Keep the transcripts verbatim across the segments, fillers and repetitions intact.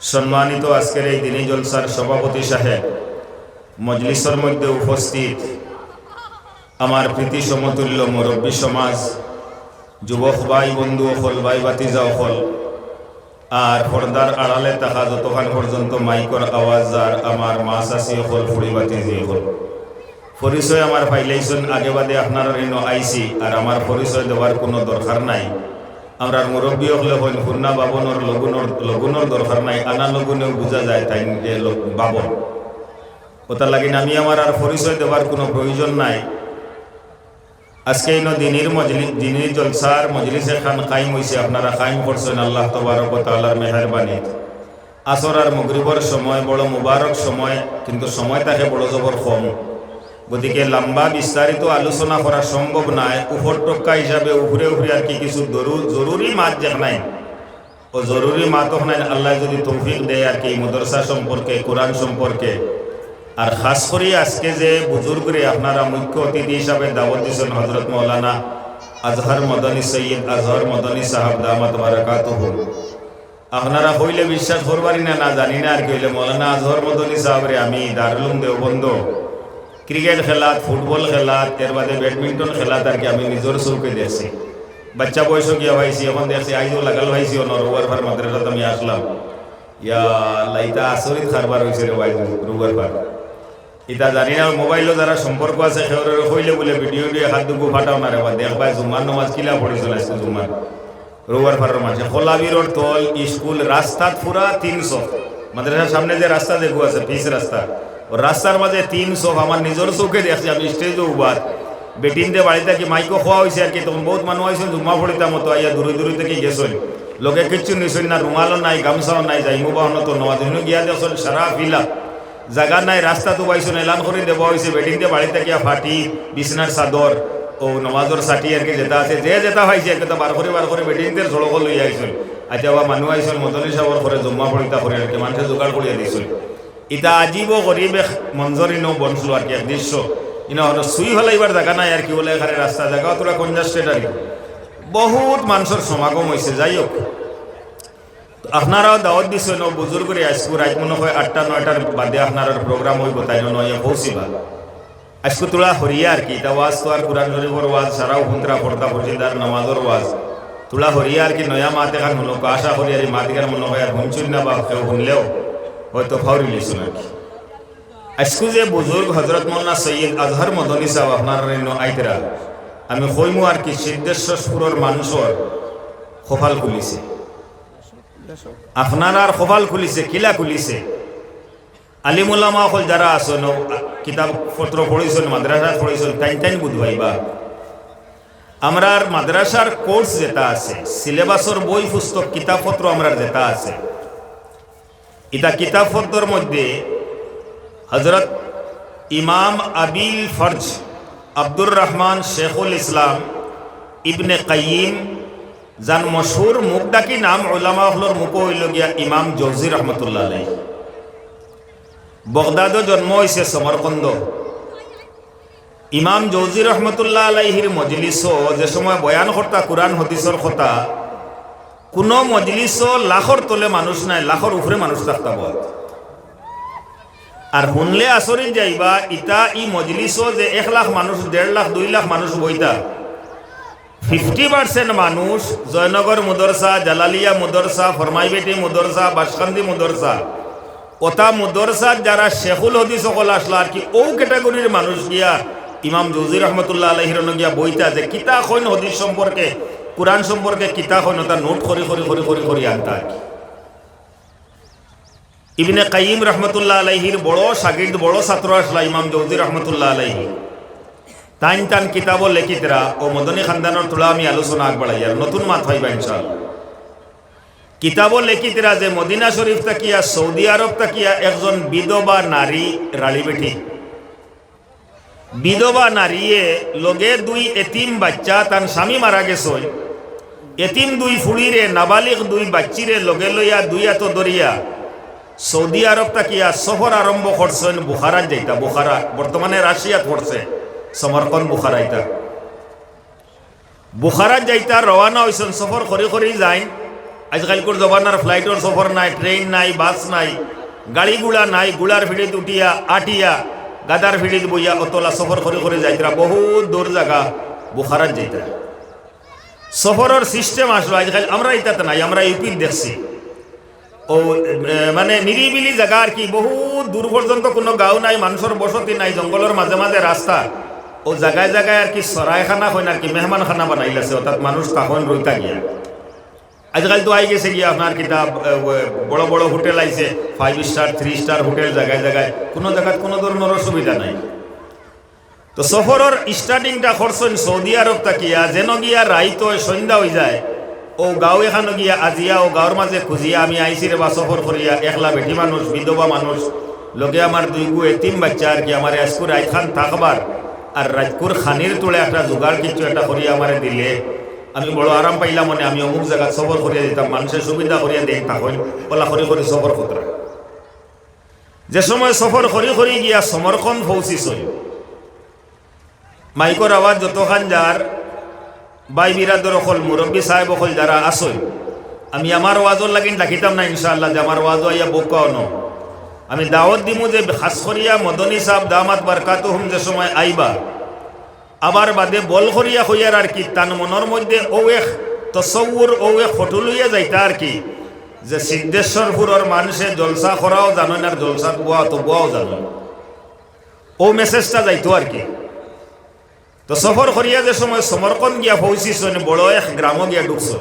সম্মানিত আজকের এই দিনী জলসার সভাপতি সাহেব, মজলিসর মধ্যে উপস্থিত আমার প্রীতি সমতুল্য মুরব্বী সমাজ, যুবক ভাই বন্ধু অকল, ভাই ভাতিজা অকল, আর পর্দার আড়ালে থাকা যতক্ষণ পর্যন্ত মাইকর আওয়াজ আর আমার মা চাচি অকল, ফুড়ি ভাতিজি অকল, পরিচয় আমার পাইলাইছইন, আগে বাদে আপনারার ইনো আইছি, আর আমার পরিচয় দেওয়ার কোনো দরকার নাই। আমরার মুরব্বী অকলে কইন, "হুন্না বাবনর লগুনর, লগুনর দরকার নাই, আনা লগুনেও বুঝা যায় তাইন যে লোক বাবন।" ওটার লাগি আমি আমার আর পরিচয় দেওয়ার কোনো প্রয়োজন নাই। আজকে ইনো দিনীর মজলি-, দিনীর জলসার মজলিস এখান কায়েম অইছে, আপনারা কায়েম করছইন আল্লাহ তবারক ওয়া তাআলার মেহেরবানিত। আসর আর মাগরিবর সময় বড় মুবারক সময়, কিন্তু সময় থাকে বড় জবর কম। গতিকে লম্বা বিস্তারিত আলোচনা করা সম্ভব নায়। উপর টক্কা হিসাবে উপরে উপরে আর কি কিছু দরু-, জরুরি মাত যেখানাই, ও জরুরি মাত ওখানাই আল্লাহ যদি তৌফিক দেয় আর কি, এই মাদ্রাসা সম্পর্কে, কোরআন সম্পর্কে, আর খাস করি আজকে যে বুজুর্গরে আপনারা মুখ্য অতিথি হিসাবে দাওয়াত দিছেন, হযরত মাওলানা আজহার মদনী, সৈয়দ আজহার মদনী সাহেব দামাত বারাকাতুহু, আপনারা কইলে বিশ্বাস করবারি না, না জানি না আর কি, অইলে মৌলানা আজহার মদনী সাহেবরে আমি দারুল উলুম দেওবন্দ ক্রিকেট খেলাত, ফুটবল খেলাত, এর বাদে ব্যাডমিন্টন খেলাত আর কি আমি নিজর চউখে দেখছি। বাচ্চা বয়সো গিয়া পাইছি, অখন দেখছি, আইজও লাগাল পাইছি, অনো রৌয়ারপার মাদ্রাসাত আমি আসলাম। ইয়া আল্লাহ, ইতা আচরিত কারবার অইছে রে ভাই, রৌয়ারপার। ইতা জানি না, মোবাইলো যারা সম্পর্ক আছে, কেউরে কইলে বুলে ভিডিও ভিডিও হাত দুগু ফাটাও না রে বা, দেখবায় জুম্মার নমাজ কিলা পড়িছইন আজকে জুম্মার। রৌয়ারপারর মাঝে খোলা বিরর তল, স্কুল, রাস্তাত পুরা তিন সফ। মাদ্রাসার সামনে যে রাস্তা যেগু আছে, পিচ রাস্তা, ও রাস্তার মাঝে তিন সফ। আমার নিজর চউখে দেখছি, আমি স্টেজো উবার। বেটিন্তে বাড়ি থাকি মাইকো কওয়া অইছে আর কি, তখন বউত মানুষ আইছইন, জুম্মা পড়িতা মতো আইয়া দূরে দূরে থাকি গেছইন। লগে কিচ্ছু নিছইন না, রুমালও নাই, গামছাও নাই, যাইমু বা অনো তো নমাজ অনো গিয়া দেখছইন সারা ফিলা। জাগা নাই, রাস্তাত উবাইছইন, এলান করি দেওয়া অইছে, বেটিন্তে বাড়ি থাকিয়া ফাটি, বিছনার চাদর, ও নমাজর ছাটি আর কি যেটা আছে, যে যেটা পাইছে আর কি, তা বার করি বার করি বেটিন্তের সড়কো লইয়া আইছইন। আচ্ছা, বা মানুষ আইছইন, মদনী সাহেবর ঘরে জুম্মা পড়িতা করি আর কি, মানষে জোগাড় করিয়া দিছইন। ইতা আজীবো গরিব এক মঞ্জর ইনো বনছলো আর কি, এক দৃশ্য। ইনো অনো ছুই ফালাইবার জাগা নাই আর কি, বলে এখানে রাস্তা জাগা অতটা congested আর কি। বউত মানষর সমাগম অইছে। যাই হোক, তো আপনারাও দাওয়াত দিছইন, অউ বুজুর্গরে আইজকু রাইত মনো অয় আটটা নয়টার বাদে আপনারার program অইবো, তাইন অনো আইয়া পৌঁছিবা। আইজকু থুড়া হরিয়া আর কি, ইতা ওয়াজ তো আর কোরআন শরীফর ওয়াজ, সারাও হুনতরা, পর্দা পর্দিদার নমাজর ওয়াজ। থুড়া হরিয়া আর কি, নয়া মাত এখান হুনউক্কা, আশা করি আর ই মাত এখান মনো অয় আর হুনছইন না বা কেউ হুনলেও হয়তো ফাউরি লিছইন আর কি। আইজকু যে বুজুর্গ হযরত মৌলানা সৈয়দ আজহার মদনী সাহেব আপনারার ইনো আইতরা, আমি কইমু আর কি, সিদ্ধেশ্বরপুরর মানষর কপাল খুলিছে। আপনারার কপাল খুলিছে, কিলা খুলিছে? আলিম উলামা অকল যারা আছইন, কিতাব পত্র পড়ছইন, মাদ্রাসাত পড়ছইন, তাইন তাইন বুঝবাইবা। আমরার মাদ্রাসার course যেটা আছে, syllabus-র বই পুস্তক, কিতাব পত্র আমরার যেটা আছে, ইতা কিতাব পত্রর মধ্যে হযরত ইমাম আবিল ফরজ আব্দুর রহমান শেখুল ইসলাম ইবনে কাইয়িম, যান মশহুর মুখ ডাকি নাম উলামা অকলর মুখো অইলো গিয়া ইমাম জৌজি রহমতুল্লাহ আলাইহি। বগদাদো জন্ম অইছে, সমরকন্দ। ইমাম জৌজি রহমতুল্লাহ আলাইহির মজলিসো যে সময় বয়ান করতা কোরআন হাদিসর কথা, কুনু মজলিসো লাখর তলে মানুষ নাই, লাখর উপরে মানুষ থাকতা বউত। আর হুনলে আচরিত যাইবা, ইতা ই মজলিসো যে এক লাখ মানুষ, দেড় লাখ, দুই লাখ মানুষ বইতা, fifty percent মানুষ জয়নগর মুদরসা, জালালিয়া মুদরসা, ফরমাইবেটি মুদরসা, বাসকান্দি মুদরসা, ওতা মুদরসাত যারা শেখুল হাদিস অকল আছলা আর কি, অউ category-র মানুষ গিয়া ইমাম জৌজি রহমতুল্লাহ আলাইহির অনো গিয়া বইতা যে কিতা কইন হাদিস সম্পর্কে, কোরআন সম্পর্কে কিতা কইন, ওতা note করি করি করি করি করি আনতা আর কি। ইবনে কাইয়িম রহমতুল্লাহ আলাইহির বড় শাগির্দ, বড় ছাত্র আছলা ইমাম জৌজি রহমতুল্লাহ আলাইহি। তাইন তান কিতাবো লেখিতরা, অউ মদনী খানদানর থুড়া আমি আলোচনা আগবাড়াইয়ার, নতুন মাত পাইবা ইনশাআল্লাহ। কিতাবো লেখিতরা যে মদিনা শরীফ থাকিয়া, সৌদি আরব থাকিয়া একজন বিধবা নারী রাড়ি বেটি। বিধবা নারীয়ে লগে দুই এতিম বাইচ্চা, তান স্বামী মারা গেছইন, এতিম দুই ফুড়িরে, নাবালিগ দুই বাইচ্চিরে লগে লইয়া দুই আতো ধরিয়া সৌদি আরব থাকিয়া সফর আরম্ভ করছইন বুখারাত যাইতা। বুখারা বর্তমানে রাশিয়াত পড়ছে, সমরকন্দ বুখারা ইতা। বুখারাত যাইতা রওয়ানা অইছইন, সফর করি করি যাইন। আইজকাইলকুর জমানার ফ্লাইটর সফর নাই, ট্রেইন নাই, বাস নাই, গাড়ি ঘুড়া নাই, ঘুড়ার ফিড়িত উঠিয়া, আটিয়া, গাধার ফিড়িত বইয়া অতলা সফর করি করি যাইতরা বহুত দূর জাগা বুখারাত যাইতরা। সফরর সিস্টেম আসলো আইজকাইল, আমরা ইতাত নাই, আমরা ইউপিত দেখছি। ও, এ, মানে নিরিবিলি জাগা আর কি, বহুত দূর পর্যন্ত কুনু গাঁও নাই, মানষর বসতি নাই, জঙ্গলর মাঝে মাঝে রাস্তা। ও জাগায় জাগায় আর কি সরাইখানা কইন আর কি, মেহমানখানা বানাইলাছে, অর্থাৎ মানুষ তখন রইতা গিয়া। আইজকাইল তো আই গেছে গিয়া আপনার কিতা, এ, এ, বড় বড় হোটেল আইছে, five star, three star hotel জাগায় জাগায়, কুনু জাগাত কুনু ধরনর অসুবিধা নাই। তো সফরর স্টার্টিংটা করছইন সৌদি আরব থাকিয়া, যেন গিয়া রাইত অয়, সন্ধ্যা অইযায়, ও গাঁও এখানো গিয়া আজিয়া, ও গাঁওর মাঝে খুঁজিয়া, আমি আইছি রে বা সফর করিয়া, একলা বেটি মানুষ, বিধবা মানুষ, লগে আমার দুইগু এতিম বাচ্চা আর কি, আমারে আইজকু রাইতখান থাকবার, আর রাইতকুর খানির তুলে একটা জোগাড় কিচ্ছু একটা করিয়া আমারে দিলে, আমি বড় আরাম পাইলাম, মানে আমি অমুক জাগাত সফর করিয়া দিতাম, মানষে সুবিধা করিয়া দেইন, থাকইন, অলা করি করি সফর করতরা। যে সময় সফর করি করি গিয়া সমরকন্দ পৌঁছিছইন, মাইকর আওয়াজ যতখান যার, ভাই বিরাদর অকল, মুরব্বি সাহেব অকল যারা আছইন, আমি আমার ওয়াজর লাগিন ডাকিতাম না ইনশাআল্লাহ, যে আমার ওয়াজো আইয়া বউক্কা অনো। আমি দাওয়াত দিমু যে খাস করিয়া মদনী সাহেব দামাত বারকাতুহুম যে সময় আইবা, আবার বাদে বল করিয়া কইয়ার আর কি, তান মনর মধ্যে অউ এক তসব্বুর, অউ এক ফটো লইয়া যাইতা আর কি, যে সিদ্ধেশ্বরপুরর মানষে জলসা করাও জানইন আর জলসাত বওয়া তো বওয়াও জানইন। অউ মেসেজটা যাইতো আর কি। তো সফর করিয়া যে সময় সমরকন্দ গিয়া পৌঁছিছইন, বড় এক গ্রামো গিয়া ঢুকছইন।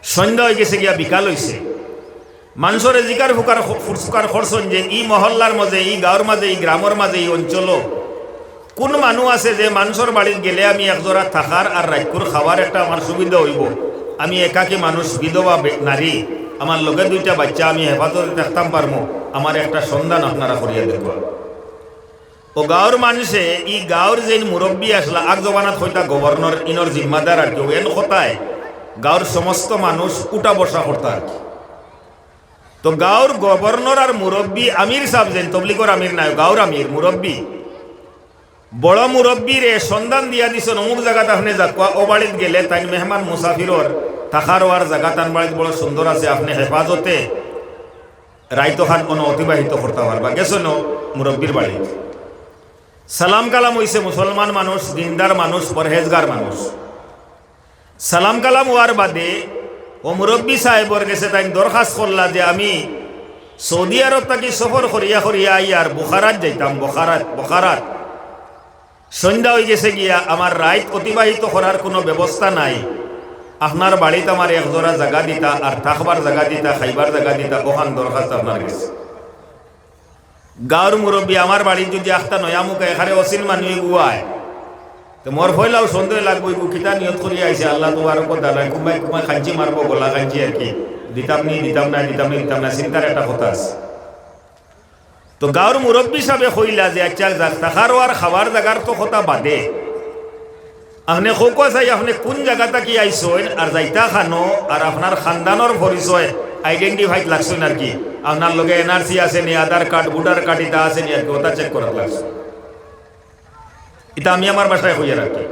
সন্ধ্যা অইগেছে গিয়া, বিকাল অইছে। মানষরে জিকার ফুকার, ফুরসুকার করছইন যে ই মহল্লার মাঝে, ই গাঁওর মাঝে, ই গ্রামর মাঝে, ই অঞ্চলো কুন মানুষ আছে যে মানষর বাড়িত গেলে আমি একজোড়া থাকার আর রাইতকুর খাবার একটা আমার সুবিধা অইবো। আমি একাকী মানুষ, বিধবা বে-, নারী, আমার লগে দুইটা বাচ্চা, আমি হেফাজতে থাকতাম পারমু, আমার একটা সন্ধান আপনারা করিয়া দেখবা। ও গাঁওর মানষে, ই গাঁওর যেইন মুরব্বি আছলা, আগ জমানাত কইতা গভর্নর, ইনর জিম্মাদার আর কি, অউ এন কথায় গাঁওর সমস্ত মানুষ উঠা বসা করতা আর কি। তো গাঁওর গভর্নর আর মুরব্বি, আমির সাব যেইন, তবলিগর আমির নায়, গাঁওর আমির, মুরব্বি, বড় মুরব্বিরে সন্ধান দিয়া দিছইন, অমুক জাগাত আপনে যাউক্কা, অউ বাড়িত গেলে তাইন মেহমান মুসাফিরর থাকার অওয়ার জাগা, তান বাড়িত বড় সুন্দর আছে, আপনে হেফাজতে রাইতখান অনো অতিবাহিত করতা পারবা। গেছইন মুরব্বির বাড়িত। সালাম কালাম অইছে, মুসলমান মানুষ, দিনদার মানুষ, পরহেজগার মানুষ। সালাম কালাম অওয়ার বাদে অউ মুরব্বি সাহেবর গেছে তাইন দরখাস্ত করলা যে আমি সৌদি আরব থাকি সফর করিয়া করিয়া আইয়ার বুখারাত যাইতাম, বুখারাত, বুখারাত। সন্ধ্যা অইগেছে গিয়া, আমার রাইত অতিবাহিত করার কুনু ব্যবস্থা নাই। আপনার বাড়িত আমার একজোড়া জাগা দিতা, আর থাকবার জাগা দিতা, খাইবার জাগা দিতা, অখান দরখাস্ত আপনার গেছে। গাঁওর মুরব্বি, আমার বাড়িত যুদি আখতা নয়া মুখা এখারে অচিন মানুষ গুয়ায়, তে মোর পয়লাউ সন্দেহ লাগবো, ইগু কিতা নিয়ত করিয়া আইছে, আল্লাহ তুবারক ওয়া তাআলা, কুনবায় কুনবায় খাঞ্চি মারবো, গলা খাঞ্চি আর কি, দিতাম নি, দিতাম না, দিতাম নি, দিতাম না, চিন্তার একটা কথা আছে। তো গাঁওর মুরব্বি সাবে কইলা যে, "আচ্ছা, যা, থাকার আর খাবার জাগার তো কথা বাদে, আপনে কউক্কা চাই, আপনে কুন জাগা থাকি আইছইন, আর যাইতা খানো, আর আপনার খানদানর পরিচয়, identify লাগছইন আর কি, আপনার লগে এনআরসি আছে নি, আধার কার্ড, ভোটার কার্ড ইতা আছে নি আর কি, ওটা চেক করাত লাগছইন।" ইতা আমি আমার ভাষায় কইয়ার আর কি।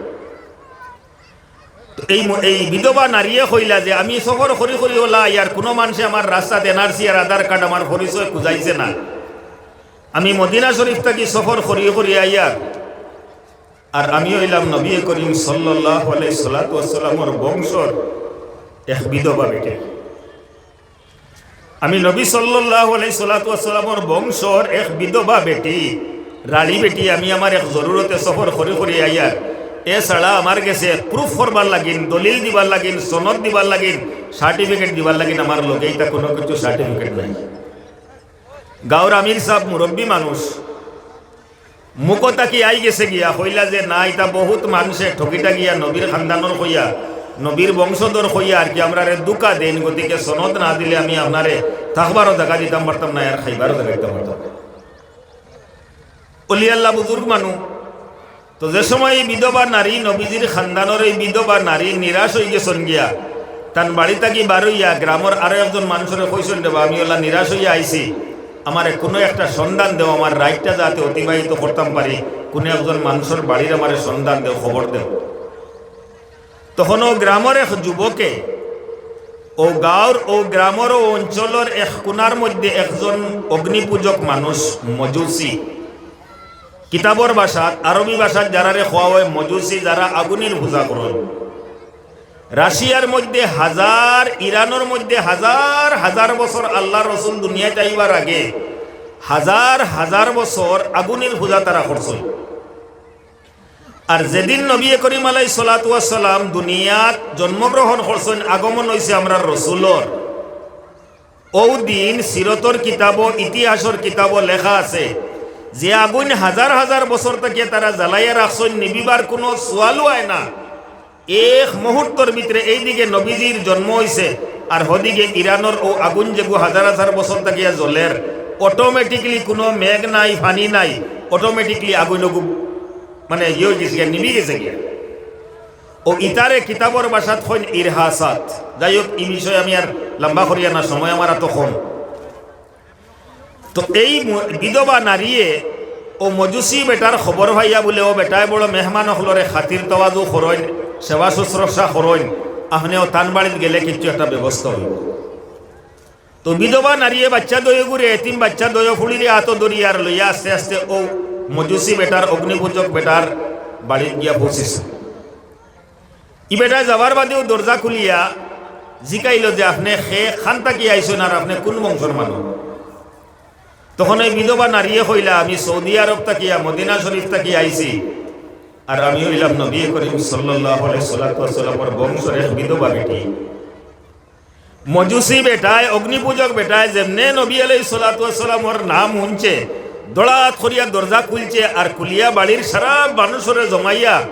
তো এই ম-, এই বিধবা নারীয়ে কইলা যে, "আমি সফর করি করি অলা আইয়ার, কুনু মানষে আমার রাস্তাত এনআরসি আর আধার কার্ড, আমার পরিচয় খুজাইছে না। আমি মদিনা শরীফ থাকি সফর করি করি আইয়ার, আর আমি অইলাম নবী করিম সাল্লাল্লাহু আলাইহি সাল্লাতু ওয়াসসালামর বংশর এক বিধবা বেটি।" আমি নবী সাল্লাল্লাহু আলাইহি সাল্লাতু ওয়াসসালামর বংশর এক বিধবা বেটি, রাড়ি বেটি, আমি আমার এক জরুরতে সফর করি করি আইয়ার। এছাড়া আমার গেছে প্রুফ করবার লাগিন, দলিল দিবার লাগিন, সনদ দিবার লাগিন, সার্টিফিকেট দিবার লাগিন আমার লগে ইতা কুনু কিছু সার্টিফিকেট নাই। গাঁওর আমির সাব মুরব্বি মানুষ, মুখো থাকি আইগেছে গিয়া, কইলা যে, "না, ইতা বহুত মানষে ঠগি ঠাগিয়া নবীর খানদানর কইয়া, নবীর বংশধর কইয়া আর কি, আমরারে ধুকা দেইন, গতিকে সনদ না দিলে আমি আপনারে থাকবারও জাগা দিতাম পারতাম না, আর খাইবারও জাগা দিতাম পারতাম না।" অলি আল্লাহ বুজুর্গ মানুষ। তো যে সময় এই বিধবা নারী, নবীজির খানদানর এই বিধবা নারী নিরাশ অইগেছইন গিয়া, তান বাড়ি থাকি বার অইয়া গ্রামর আরো একজন মানষরে কইছইন, "রে বা, আমি অলা নিরাশ অইয়া আইছি, আমারে কুনু একটা সন্ধান দেও, আমার রাইতটা যাতে অতিবাহিত করতাম পারি, কুনু একজন মানষর বাড়ির আমারে সন্ধান দেও, খবর দেও।" তখন অউ গ্রামর এক যুবকে অউ গাঁওর, অউ গ্রামর, অউ অঞ্চলর এক কোনার মধ্যে একজন অগ্নিপূজক মানুষ, মজুসি। কিতাবর ভাষাত, আরবি ভাষাত যারারে কওয়া অয় মজুসি, যারা আগুনের পূজা করইন। রাশিয়ার মধ্যে হাজার, ইরানর মধ্যে হাজার হাজার বছর আল্লার রসুল দুনিয়াত আইবার আগে হাজার হাজার বছর আগুনের পূজা তারা করছইন। আর যেদিন নবী করিম আলাইহিস সালাতু ওয়াস সালাম দুনিয়াত জন্মগ্রহণ করছইন, আগমন অইছে আমরার রসুলর, অউ দিন সিরতর কিতাবো, ইতিহাসর কিতাবো লেখা আছে যে আগুন হাজার হাজার বছর থাকিয়া তারা জ্বালাইয়া রাখছইন, নিবিবার কুনু সুয়ালও আয় না। এক মুহূর্তর ভিতরে এইদিকে নবীজির জন্ম অইছে, আর হদিকে ইরানর অউ আগুন যেগু হাজার হাজার বছর থাকিয়া জ্বলের, automatically কুনু মেঘ নাই, পানি নাই, automatically আগুন অগু মানে ইয়ে অইগেছে গিয়া, নিবি গেছে গিয়া। অউ ইতারে কিতাবর ভাষাত কইন ইরহাসাত। যাই হোক, ই বিষয়ে আমি আর লম্বা করিয়ার না, সময় আমার অত কম। তো এই ম-, বিধবা নারীয়ে অউ মজুসি বেটার খবর পাইয়া বুলে, অউ বেটায় বড় মেহমান অকলরে খাতির তওয়াজু করইন, সেবা শুশ্রূষা করইন, আপনে অউ তান বাড়িত গেলে কিচ্ছু একটা ব্যবস্থা অইবো। তো বিধবা নারীয়ে বাইচ্চা দুইওগুরে, এতিম বাইচ্চা দুইও ফুড়িরে আতো ধরিয়া আর লইয়া আস্তে আস্তে অউ মজুসি বেটার, অগ্নিপূজক বেটার বাড়িত গিয়া পৌঁছিছে। ই বেটায় যাওয়ার বাদেউ দরজা খুলিয়া জিকাইলো যে, "আপনে কে, কান থাকি আইছইন আর আপনে কুন বংশর মানুষ?" তখন অউ বিধবা নারীয়ে কইলা, "আমি সৌদি আরব থাকিয়া, মদিনা শরীফ থাকি আইছি, আর আমি অইলাম নবী করিম সাল্লাল্লাহু আলাইহি সাল্লাতু ওয়াস সালামর বংশর এক বিধবা বেটি।" মজুসি বেটায়, অগ্নিপূজক বেটায় যেমনে নবী আলাইহিস সালাতু ওয়াস সালামর নাম হুনছে, দড়াত করিয়া দরজা খুলছে, আর খুলিয়া বাড়ির সারা মানুষরে জমাইয়া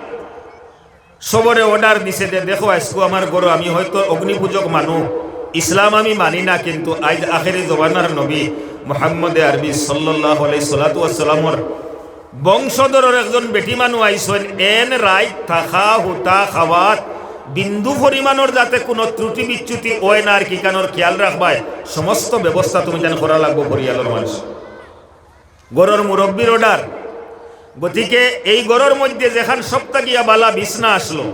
সবরে order দিছে যে, "দেখো, আইজকু আমার ঘরো, আমি হয়তো অগ্নিপূজক মানু, ইসলাম আমি মানি না, কিন্তু আইজ আখেরি জমানার নবী মুহাম্মদে আরবি সাল্লাল্লাহু আলাইহি সাল্লাতু ওয়াস সালামর বংশধরর একজন বেটি মানু আইছইন, এন রাইত থাকা, হুতা, খাওয়াত বিন্দু পরিমাণর যাতে কুনু ত্রুটি বিচ্যুতি অয় না, আর কিখানর খিয়াল রাখবায়, সমস্ত ব্যবস্থা তুমি যেন করা লাগবো পরিয়ালর মানুষ।" ঘরর মুরব্বির order। গতিকে এই ঘরর মধ্যে যেখান সব থাকিয়া বালা বিছনা আছলো,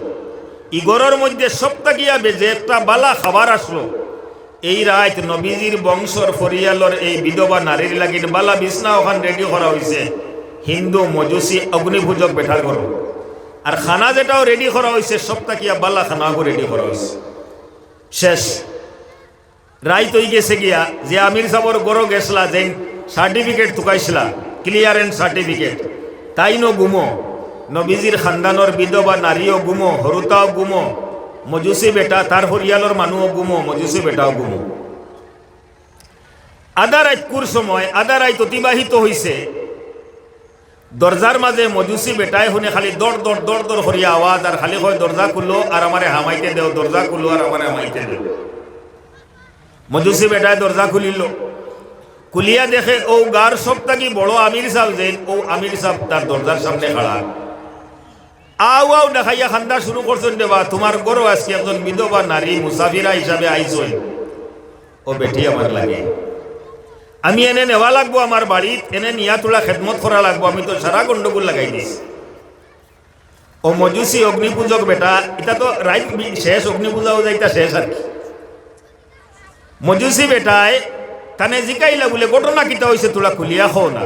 ই ঘরর মধ্যে সব থাকিয়া বে-, যে একটা বালা খাবার আছলো, এই রাইত নবীজির বংশর পরিয়ালর এই বিধবা নারীর লাগিন বালা বিছনা অখান ready করা অইছে হিন্দু মজুসি অগ্নিপূজক বেটার ঘরো। আর খানা যেটাও ready করা অইছে, সব থাকিয়া বালা খানাও ready করা অইছে। শেষ রাইত অইগেছে গিয়া, যে আমির সাবর ঘরো গেছলা, যেইন certificate তুকাইছলা, clearance certificate, তাইনও ঘুমো। নবীজির খান্দানর বিধবা নারীও ঘুমো, হুরুতাও ঘুমো, মজুসি বেটা, তার পরিয়ালর মানুও ঘুমো, মজুসি বেটাও ঘুমো। আধা রাইতকুর সময়, আধা রাইত অতিবাহিত অইছে। দরজার মাঝে মজুসি বেটায় হুনে খালি দড় দড় দড় দড় করিয়া আওয়াজ, আর খালি কয়, "দরজা খুলো আর আমারে হামাইতে দেও, দরজা খুলো আর আমারে হামাইতে দেও।" মজুসি বেটায় দরজা খুলিলো, খুলিয়া দেখে অউ গাঁওর সব থাকি বড় আমির সাব যেইন, অউ আমির সাব তার দরজার সামনে খাড়া। আউ আউ দেখাইয়া কান্দা শুরু করছইন, "রে বা, তুমার ঘরো আইজকে একজন বিধবা নারী মুসাফিরা হিসাবে আইছইন, অউ বেটি আমার লাগে। আমি এনে নেওয়া লাগবো আমার বাড়িত, এনে নিয়া থুড়া খেদমত করা লাগবো, আমি তো সারা গন্ডগোল লাগাই দিছি।" অউ মজুসি অগ্নিপূজক বেটা, ইটা তো রাইত বি-, শেষ, অগ্নিপূজাও যাইতা শেষ আর কি। মজুসি বেটায় তানে জিকাইলা বুলে, "ঘটনা কিতা অইছে, থুড়া খুলিয়া কও না।"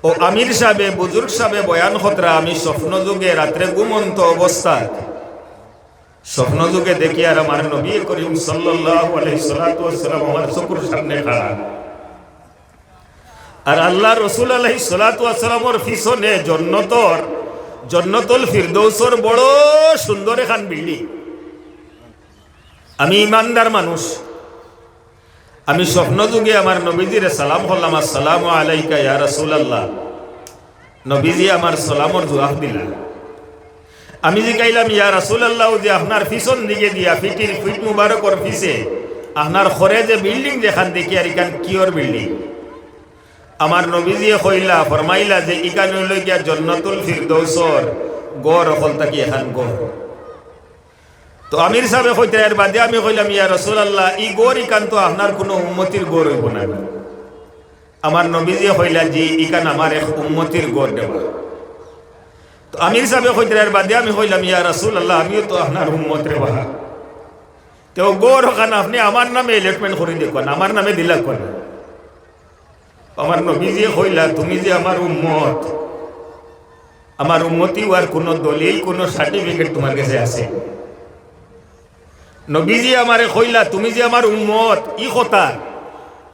অউ আমির সাবে, বুজুর্গ সাবে বয়ান করতরা, "আমি স্বপ্ন যুগে রাত্রে ঘুমন্ত অবস্থাত স্বপ্ন যুগে দেখি আর আমার নবী করিম সাল্লাল্লাহু আলাইহি সাল্লাতু ওয়াস সালাম আমার চকুর সামনে খাড়া। আর আল্লার রসুল আলাইহিস সালাতু ওয়াস সালামর পিছনে জন্নতর, জন্নতুল ফিরদৌসর বড় সুন্দর এখান building।" আমি ইমানদার মানুষ, আমি স্বপ্ন যুগে আমার নবীজিরে সালাম করলাম, "আসসালামু আলাইকা ইয়া রাসূলুল্লাহ।" নবীজি আমার সালামর জুয়াব দিলা। আমি জিকাইলাম, "ইয়া রাসূলুল্লাহ, অউ যে আপনার পিছন দিকে দিয়া, পিঠির, পিঠ মুবারকর পিছে, আপনার খরে যে building যেখান দেখি আর ইখান কিওর building?" আমার নবীজিয়ে কইলা, ফরমাইলা যে, "ইখান অইলো গিয়া জন্নতুল ফিরদৌসর ঘর, অকল থাকি এখান ঘর।" তো আমির সাবে কইতরা, এর বাদে আমি কইলাম, "ইয়া রাসূলুল্লাহ, ই ঘর ইখান তো আপনার কুনু উম্মতির ঘর অইবো না।" আমার নবীজিয়ে কইলা, "জি, ইখান আমার এক উম্মতির ঘর রে বা।" তো আমির সাবে কইতরা, এর বাদে আমি কইলাম, "ইয়া রাসূলুল্লাহ, আমিও তো আপনার উম্মত রে বা।" তেউ ঘর অখান আপনে আমার নামে allotment করি দেউক্কা, আমার নামে দিলাউক্কা। আমার নবীজিয়ে কইলা, "তুমি যে আমার উম্মত, আমার উম্মতি অওয়ার কুনু দলিল, কুনু certificate তুমার গেছে আছে?" নবীজিয়ে আমারে কইলা, "তুমি যে আমার উম্মত, ই কথা,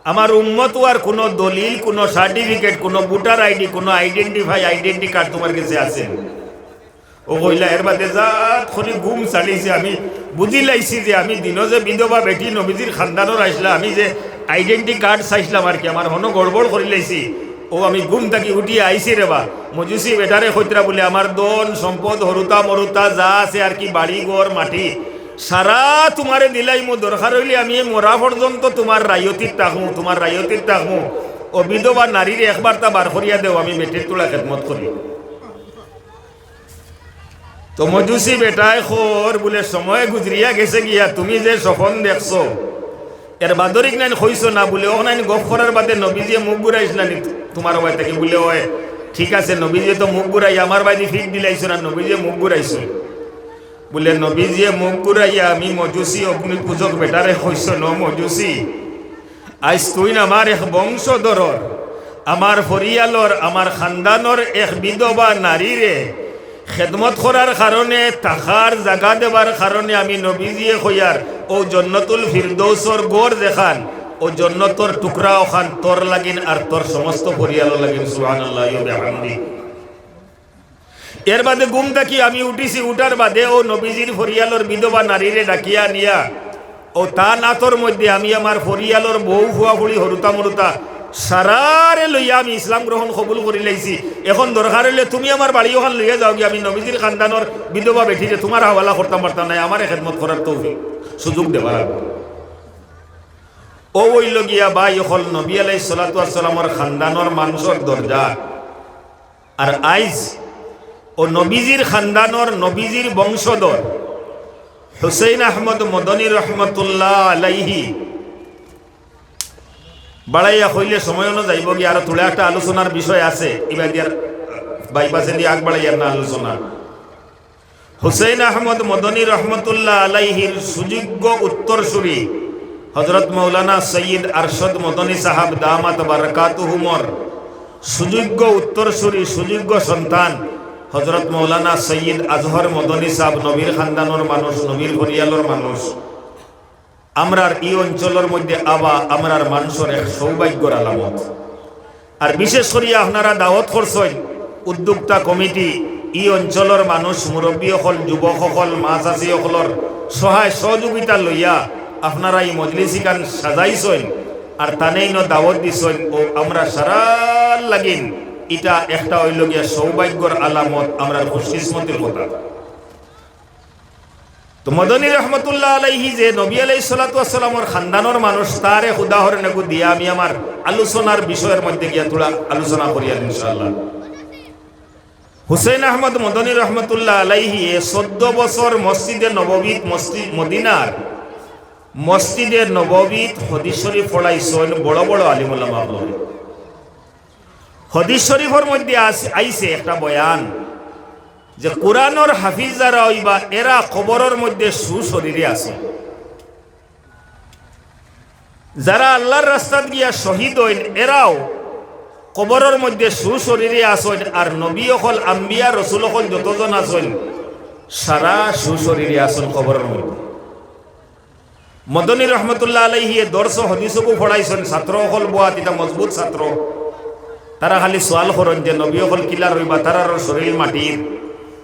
আমার উম্মত অওয়ার কুনু দলিল, কুনু certificate, কুনু voter ID, কুনু identify, identity card তুমার গেছে আছে?" অউ কইলা, এর বাদে জাত করি ঘুম ছাড়িছে। আমি বুঝিলাইছি যে আমি দিনো যে বিধবা বেটি নবীজির খান্দানর আইছলা, আমি যে identity card চাইছলাম আর কি, আমার হনো গড়বড় করিলাইছি। অউ আমি ঘুম থাকি উঠিয়া আইছি রেবা। মজুসি বেটারে কইতরা বুলে, "আমার ধন সম্পদ, হুরুতা মরুতা যা আছে আর কি, বাড়ি ঘর মাটি, সারা তুমারে দিলাইমু, দরকার অইলে আমি মরা পর্যন্ত তুমার রায়তিত থাকমু, তুমার রায়তিত থাকমু। অউ বিধবা নারীরে একবারতা বার করিয়া দেও, আমি বেটির থুড়া খেদমত করি।" তো মজুসি বেটায় কর বুলে, "সময় গুজরিয়া গেছে গিয়া, তুমি যে স্বপন দেখছো, এর বাদরিক নাইন কইছো না?" বুলে, "অউ নাইন গফ করার বাদে নবীজিয়ে মুখ ঘুরাইছলা নি তুমার বায় থাকি?" বুলে, "অয়।" "ঠিক আছে, নবীজিয়ে তো মুখ ঘুরাইয়া আমার বায়দি ফিট দিলাইছো না, নবীজিয়ে মুখ ঘুরাইছো।" বুলে, "নবীজিয়ে মুখ ঘুরাইয়া আমি মজুসি অগ্নিপূজক বেটারে কইছইন, 'ও মজুসি, আইজ তুইন আমার এক বংশধরর, আমার পরিয়ালর, আমার খান্দানর এক বিধবা নারীরে খেদমত করার কারণে, থাকার জাগা দেবার কারণে আমি নবীজিয়ে কইয়ার অউ জন্নতুল ফিরদৌসর ঘর যেখান, অউ জন্নতর টুকরা অখান তোর লাগিন আর তোর সমস্ত পরিয়ালর লাগিন।'" সুবহানাল্লাহি ওয়া বিহামদিহি। এর বাদে ঘুম থাকি আমি উঠিছি, উঠার বাদে অউ নবীজির পরিয়ালর বিধবা নারীরে ডাকিয়া আনিয়া অউ তান আতর মধ্যে আমি আমার পরিয়ালর বউ, ফুয়া-ফুড়ি, হুরুতা-মুরুতা সারারে লইয়া আমি ইসলাম গ্রহণ কবুল করিলাইছি। এখন দরকার অইলে তুমি আমার বাড়ি অখান লইয়া যাওগি, আমি নবীজির খান্দানর বিধবা বেটিরে তুমার হাওয়ালা করতাম পারতাম নায়, আমারে খেদমত করার তৌফিক সুযোগ দেওয়া লাগবো। অউ অইলো গিয়া ভাই অকল নবী আলাইহিস সালাতু ওয়াস সালামর খান্দানর মানষর দরজা। আর আইজ অউ নবীজির খান্দানর, নবীজির বংশধর হুসেন আহমদ মদনী রহমতুল্লাহ আলাইহি, বাড়াইয়া কইলে সময় অনো যাইবোগি, আরো থুড়া একটা আলোচনার বিষয় আছে, ইবাদিয়ার বাইপাসেদি আগ বাড়াইয়ার না আলোচনা। হুসেন আহমদ মদনী রহমতুল্লাহ আলাইহির সুযোগ্য উত্তরসূরি হযরত মাওলানা সৈয়দ আরশদ মদনী সাহাব দামাত বারাকাতুহুমর সুযোগ্য উত্তরসূরি, সুযোগ্য সন্তান হযরত মাওলানা সৈয়দ আজহর মদনী সাহাব, নবীর খান্দানর মানুষ, নবীর পরিয়ালর মানুষ। আমরার ই অঞ্চলর মধ্যে আওয়া আমরার মানষর এক সৌভাগ্যর আলামত। আর বিশেষ করিয়া আপনারা দাওয়াত করছইন, উদ্যোক্তা কমিটি, ই অঞ্চলর মানুষ, মুরব্বী অকল, যুবক অকল, মা চাচি অকলর সহায় সহযোগিতা লইয়া আপনারা ই মজলিস ইখান সাজাইছইন, আর তানে ইনো দাওয়াত দিছইন, অউ আমরা সারার লাগিন ইটা একটা অইলো গিয়া সৌভাগ্যর আলামত, আমরার খুশকিসমতির কথা। তো মদনী রহমতুল্লাহ আলাইহি যে নবী আলাইহিস সালাতু ওয়াস সালামর খান্দানর মানুষ, তার এক উদাহরণ এগু দিয়া আমি আমার আলোচনার বিষয়র মধ্যে গিয়া থুড়া আলোচনা করিয়ার ইনশাআল্লাহ। হুসেন আহমদ মদনী রহমতুল্লাহ আলাইহি এ চৌদ্দ বছর মসজিদে নববীত, মসজিদ মদিনার মসজিদে নববীত হদিস শরীফ পড়াইছইন বড় বড় আলিম উলামা অকলরে। হদিস শরীফর মধ্যে আস-, আইছে একটা বয়ান যে কুরআনর হাফিজ যারা অইবা, এরা কবরর মধ্যে সুশরীরে আছইন। যারা আল্লাহর রাস্তাত গিয়া শহীদ অইন, এরাও কবরর মধ্যে সুশরীরে আছইন। আর নবী অকল, আম্বিয়া, রসুল অকল যতজন আছইন, সারা সুশরীরে আছইন কবরর মধ্যে। মদনী রহমতুল্লাহ আলাইহি এ দর্শ হদিসগু পড়াইছইন, ছাত্র অকল বওয়াত, ইতা মজবুত ছাত্র। তারা খালি সওয়াল করইন যে নবী অকল কিলা রইবা, তারার শরীল মাটির।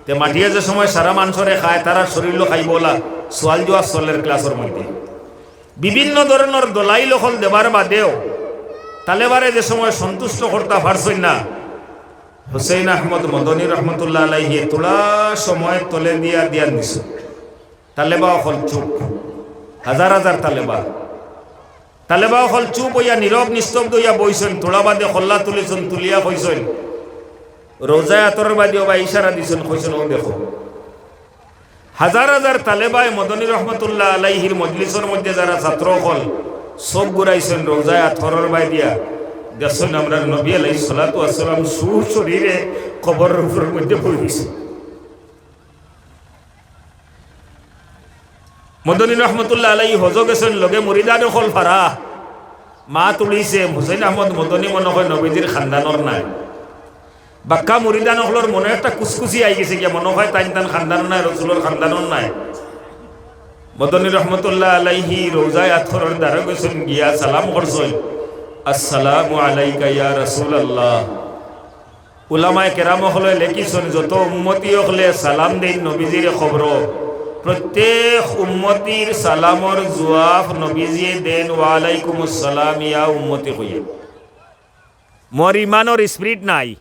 তে মাটিয়ে যে সময় সারা মানষরে খায়, তারার শরীলও খাইবো অলা সওয়াল জুয়াব চলের ক্লাসর মধ্যে। বিভিন্ন ধরনর দলাইল অকল দেবার বাদেও তালেবারে যে সময় সন্তুষ্ট করতা পারছইন না, হুসেন আহমদ মদনী রহমতুল্লাহ আলাইহি থুড়া সময় তলে দিয়া দিয়ান দিছইন। তালেবা অকল চুপ, হাজার হাজার তালেবা। তালেবা অকল চুপ অইয়া নীরব নিস্তব্ধ অইয়া বইছইন, থুড়া বাদে কল্লা তুলিছইন, তুলিয়া কইছইন, রওজায়ে আতহরর বায়দি অবায় ইশারা দিছইন, কইছইন, "অউ দেখো।" হাজার হাজার তালেবায় মদনী রহমতুল্লাহ আলাইহির মজলিসর মধ্যে যারা ছাত্র অকল চউখ ঘুরাইছইন রওজায়ে আতহরর বায়দিয়া, দেখছইন আমরার নবী আলাইহিস সালাতু ওয়াস সালাম সুশরীরে কবরর উপরর মধ্যে বই রইছইন। মদনী রহমতুল্লাহ আলাইহি হজো গেছইন, লগে মুরিদান অকল ফারা। মাত উড়িছে, হুসেন আহমদ মদনী মনো কয় নবীজির খান্দানর নায়। বাক্কা মুরিদান অকলর মনো একটা কুসকুসি আইগেছে গিয়া, মনো কয় তাইন তান খান্দানর নায়, রসুলর খান্দানর নায়। মদনী রহমতুল্লাহ আলাইহি রওজায়ে আতহরর দ্বারো গেছইন, গিয়া সালাম করছইন, "আসসালামু আলাইকা ইয়া রাসূলুল্লাহ।" উলামায়ে কেরাম অকলে লেখিছইন, যত উম্মতি অকলে সালাম দেইন নবীজির কবরো, প্রত্যেক উম্মতির সালামর জুয়াব নবীজিয়ে দেইন, "ওয়ালাইকুমুস সালাম ইয়া উম্মতি" কইয়া। মোর ইমানর spirit নাই,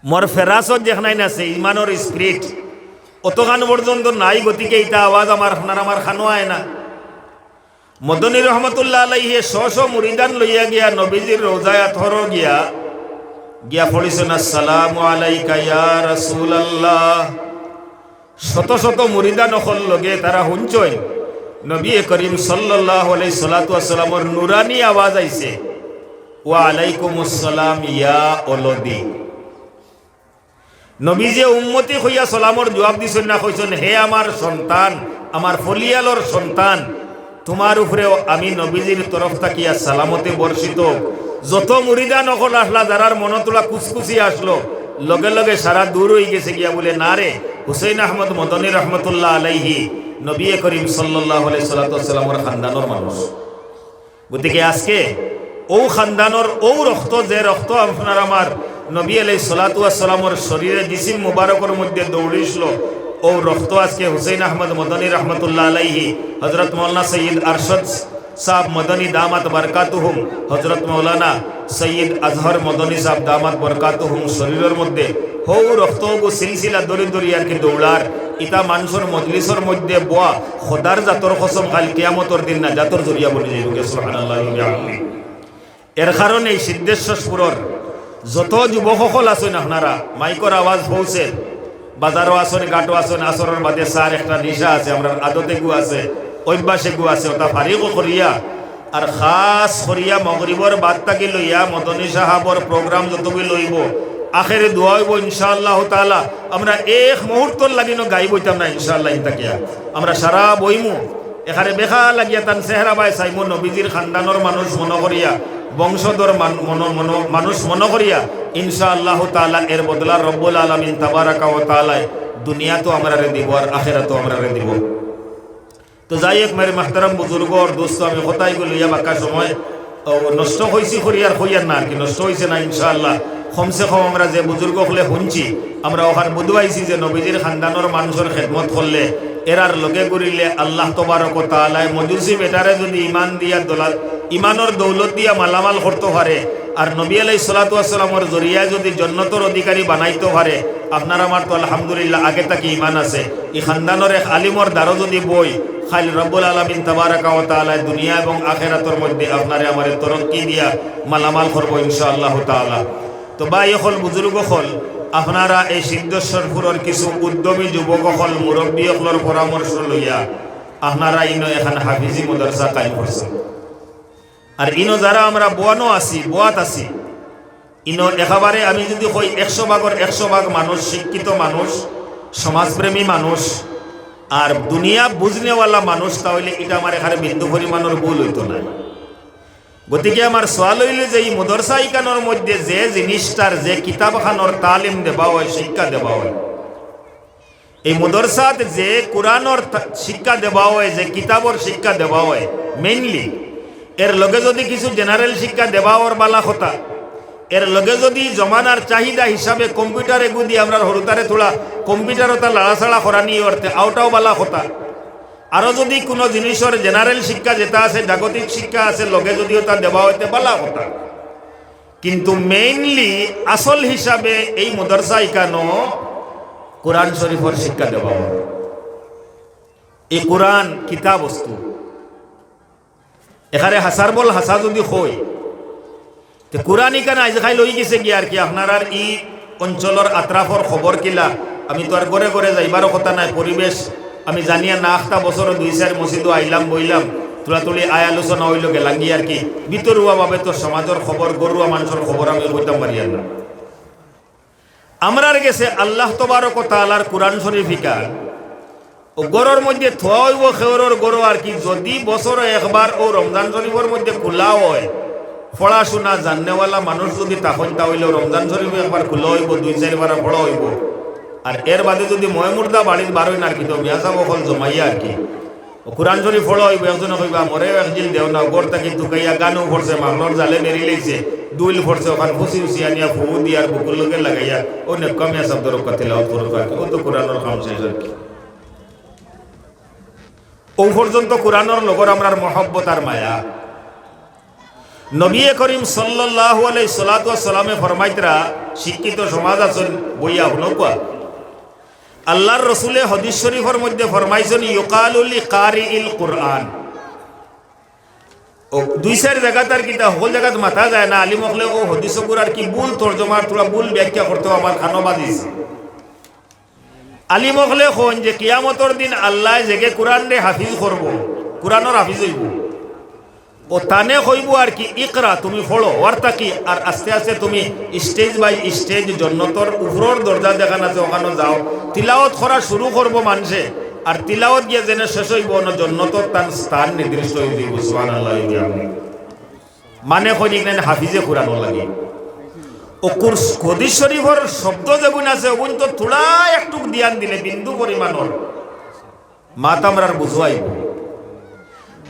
মোর ফেরাসত যেখানাইন আছে, ইমানর spirit অতখান পর্যন্ত নাই, গতিকে ইতা আওয়াজ আমার, আপনার আমার খানো আয় না। মদনী রহমতুল্লাহ আলাইহি শ শ মুরিদান লইয়া গিয়া নবীজির রওজায়ে আতহরো গিয়া, গিয়া পড়িছইন, "আসসালামু আলাইকা ইয়া রাসূলুল্লাহ।" শত শত মুরিদান অকল লগে, তারা হুনছইন নবী করিম সাল্লাল্লাহু আলাইহি সাল্লাতু ওয়াসসালামর নুরানি আওয়াজ আইছে, "ওয়া আলাইকুমুস সালাম ইয়া ওলদি।" নবীজিয়ে উম্মতি কইয়া সালামর জুয়াব দিছইন না, কইছইন, "হে আমার সন্তান, আমার ফলিয়ালর সন্তান, তুমার উপরেও আমি নবীজির তরফ থাকিয়া সালামতে বর্ষিত অউক।" যত মুরিদান অকল আসলা, যারার মনো থুড়া কুসকুসি আসলো, লগে লগে সারা দূর অইগেছে গিয়া বুলে, "না রে, হুসেন আহমদ মদনী রহমতুল্লাহ আলাইহি নবী করিম সাল্লাল্লাহু আলাইহি সাল্লাতু ওয়াসসালামর খান্দানর মানুষ।" গতিকে আজকে অউ খান্দানর অউ রক্ত, যে রক্ত আপনার আমার নবী আলাইহিস সালাতু ওয়াস সালামর শরীরে, জিসিম মুবারকর মধ্যে দৌড়িছিল, অউ রক্ত আজকে হুসেন আহমদ মদনী রহমতুল্লাহ আলাইহি, হযরত মাওলানা সৈয়দ আরশাদ সাব মদনী দামাত বারকাতুহুম, হযরত মাওলানা সৈয়দ আজহর মদনী সাব দামাত বারকাতুহুম শরীরর মধ্যে হউ রক্তগু সিলসিলা ধরি ধরি আর কি দৌড়ার। ইতা মানষর মজলিসর মধ্যে বওয়া খোদার জাতর কসম, কাইল কিয়ামতর দিন নাজাতর জরিয়া বনি যাইবো। সুবহানাল্লাহি ওয়া বিহামদিহি। এর কারণে এই সিদ্ধেশ্বরপুরর যত যুবক অকল আছইন আপনারা, মাইকর আওয়াজ পৌঁছের, বাজারো আছইন, ঘাটো আছইন, আসরর বাদে চার একটা নিশা আছে, আমরার আদত এগু আছে, অভ্যাস এগু আছে, অটা ফারিগ করিয়া, আর খাস করিয়া মগরিবর বাদ থাকি লইয়া মদনী সাহাবর program যতগুই লইবো, আখেরে দোয়া অইবো ইনশাআল্লাহ তাআলা। আমরা এক মুহূর্তর লাগিনও গায়েব অইতাম না ইনশাআল্লাহ। ইন থাকিয়া আমরা সারা বইমু, এখানে বেখা লাগিয়া তান চেহারা বায় চাইমু, নবীজির খান্দানর মানুষ মনো করিয়া, বংশধর মান-, মনো-, মনো-, মানুষ মনো করিয়া, ইনশাআল্লাহ তাআলা এর বদলা রব্বুল আলামিন তাবারাকা ওয়া তাআলায় দুনিয়াতও আমরারে দিবো আর আখেরাতও আমরারে দিবো। তো যাই হোক, মেরে মাহতারাম বুজুর্গ আর দোস্ত, আমি কথা ইগু লইয়া বাক্কা সময়, ও, নষ্ট অইছে করি আর কইয়ার না আর কি, নষ্ট অইছে না ইনশাআল্লাহ। কমসে কম আমরা যে বুজুর্গ অকলে হুনছি, আমরা অখান বুঝবাইছি যে নবীজির খান্দানর মানষর খেদমত করলে, এরার লগে ঘুরিলে আল্লাহ তবারক ওয়া তাআলায় মজুসি বেটারে যুদি ইমান দিয়া দলা-, ইমানর দৌলত দিয়া মালামাল করতো পারে, আর নবী আলাইহিস সালাতু ওয়াস সালামর জরিয়ায় যুদি জন্নতর অধিকারী বানাইতো পারে, আপনার আমার তো আলহামদুলিল্লাহ আগে থাকি ইমান আছে। ই খান্দানর এক আলিমর দ্বারো যুদি বই, কাইল রব্বুল আলামিন তাবারাকা ওয়া তাআলায় দুনিয়া এবং আখেরাতর মধ্যে আপনারে আমারে তরক্কি দিয়া মালামাল করবো ইনশাআল্লাহ তাআলা। তো ভাই অকল, বুজুর্গ অকল, আপনারা এই সিদ্ধেশ্বরপুরর কিছু উদ্যমী যুবক অকল, মুরব্বী অকলর পরামর্শ লইয়া আপনারা ইনো এখান হাফিজি মাদ্রাসা কায়েম করছইন। আর ইনো যারা আমরা বওয়ানো আছি, বওয়াত আছি, ইনো একেবারে আমি যুদি কই একশো ভাগর একশো ভাগ মানুষ, শিক্ষিত মানুষ, সমাজপ্রেমী মানুষ, আর দুনিয়া বুঝনেওয়ালা মানুষ, তা অইলে ইটা আমার এখানে বিন্দু পরিমাণর ভুল অইতো নায়। গতিকে আমার সওয়াল অইলো যে ই মাদ্রাসা ইখানর মধ্যে যে জিনিসটার, যে কিতাবখানর তালিম দেওয়া অয়, শিক্ষা দেওয়া অয়, এই মাদ্রাসাত যে কোরআনর তা-, শিক্ষা দেওয়া অয়, যে কিতাবর শিক্ষা দেওয়া অয় mainly, এর লগে যুদি কিছু general শিক্ষা দেওয়া অর বালা কথা, এর লগে যুদি জমানার চাহিদা হিসাবে computer এগু দি আমরার হুরুতারে থুড়া computer অতা লাড়াচাড়া করানি অর তে অটাও বালা কথা। আরো যুদি কুনু জিনিসর general শিক্ষা যেটা আছে, জাগতিক শিক্ষা আছে, লগে যুদি অতা দেওয়া অয় তে বালা কথা। কিন্তু mainly আসল হিসাবে এই মাদ্রাসা ইখানো কোরআন শরীফর শিক্ষা দেওয়া অয়। এই কোরআন কিতা বস্তু, এখানে হাছার বল হাছা যুদি কই, তে কোরআন ইখান আইজ কাইল অইগেছে গিয়া আর কি। আপনারার ই অঞ্চলর আতরাফর খবর কিলা? আমি তো আর ঘরে ঘরে যাইবারও কথা নায়, পরিবেশ আমি জানিয়া না। আখতা বছরও দুই চাইর মসজিদও আইলাম, বইলাম, তুলাতুলি আয় আলোচনা অইলো, গেলাঙ্গি আর কি। ভিতরুয়া ভাবে তো সমাজর খবর, ঘরুয়া মানষর খবর আমি কইতাম পারিয়ার না। আমরার গেছে আল্লাহ তবারক ওয়া তাআলার কোরআন শরীফ ইখান অউ ঘরর মধ্যে থুয়া অইবো, খেউরর ঘরো আর কি। যুদি বছরো একবার অউ রমজান শরিফর মধ্যে খুলা অয়, পড়াশুনা জাননেওয়ালা মানুষ যুদি থাকইন, তা অইলে রমজান শরিফো একবার খুলা অইবো, দুই চাইর পারা পড়া অইবো। আর এর বাদে যুদি ময়-মুর্দা বাড়িত বার অইন আর কি, তো মিয়াসাব অকল জমাইয়া আর কি, অউ কুরআন শরিফ পড়া অইবো। একজনে কইবা, "মোরেও এক জিল দেও না, ঘর থাকি তুকাইয়া গানও পড়ছে, মাহফিলর জালে বেরি লইছে, দুইল পড়ছে, অখান ফুসি-উসি আনিয়া ফু দিয়ার বুকুর লগে লাগাইয়া, অউ নেক্কা মিয়াসাব দরকার তিলাওয়াত করউক্কা আর কি, অউ তো কুরআনর কাম শেষ আর কি।" অউ পর্যন্ত কুরআনর লগর আমরার মহব্বত আর মায়া। নবী করিম সাল্লাল্লাহু আলাইহি সালাতু ওয়াস সালামে ফরমাইতরা, শিক্ষিত সমাজ আছইন, বইয়া হুনউক্কা। আল্লার রসুলে হাদিস শরিফর মধ্যে ফরমাইছইন, "ইউকালু লি কারিইল কুরআন।" অউ দুই চাইর জাগাত আর কিতা, হকল জাগাত মাতা যায় না। আলিম অকলে অউ হাদিস অগুর আর কি ভুল তর্জমা, থুড়া ভুল ব্যাখ্যা করতে অউ আমার কানো বাজিছে। আলিম অকলে কইন যে কিয়ামতর দিন আল্লায় যেগে কুরআনরে হাফিজ করবো, কুরআনর হাফিজ অইবো, অউ তানে কইবো আর কি, "ইকরা, তুমি পড়ো, ওয়ারতাকি, আর আস্তে আস্তে তুমি stage by stage জন্নতর উপরর দরজা যেখান আছে অখানো যাও।" তিলাওয়াত করা শুরু করবো মানষে, আর তিলাওয়াত গিয়া যেনে শেষ অইবো, অনো জন্নতর তান স্থান নির্দিষ্ট অইযিবো। সুবহানাল্লাহ। মানে কইন ইখান হাফিজে কুরআনর লাগি। অউ কুরস-, হাদিস শরিফর শব্দ যেগুন আছে, অগুন তো থুড়া একটুক ধ্যান দিলে, বিন্দু পরিমাণর, মাত আমরার বুঝা অইবো।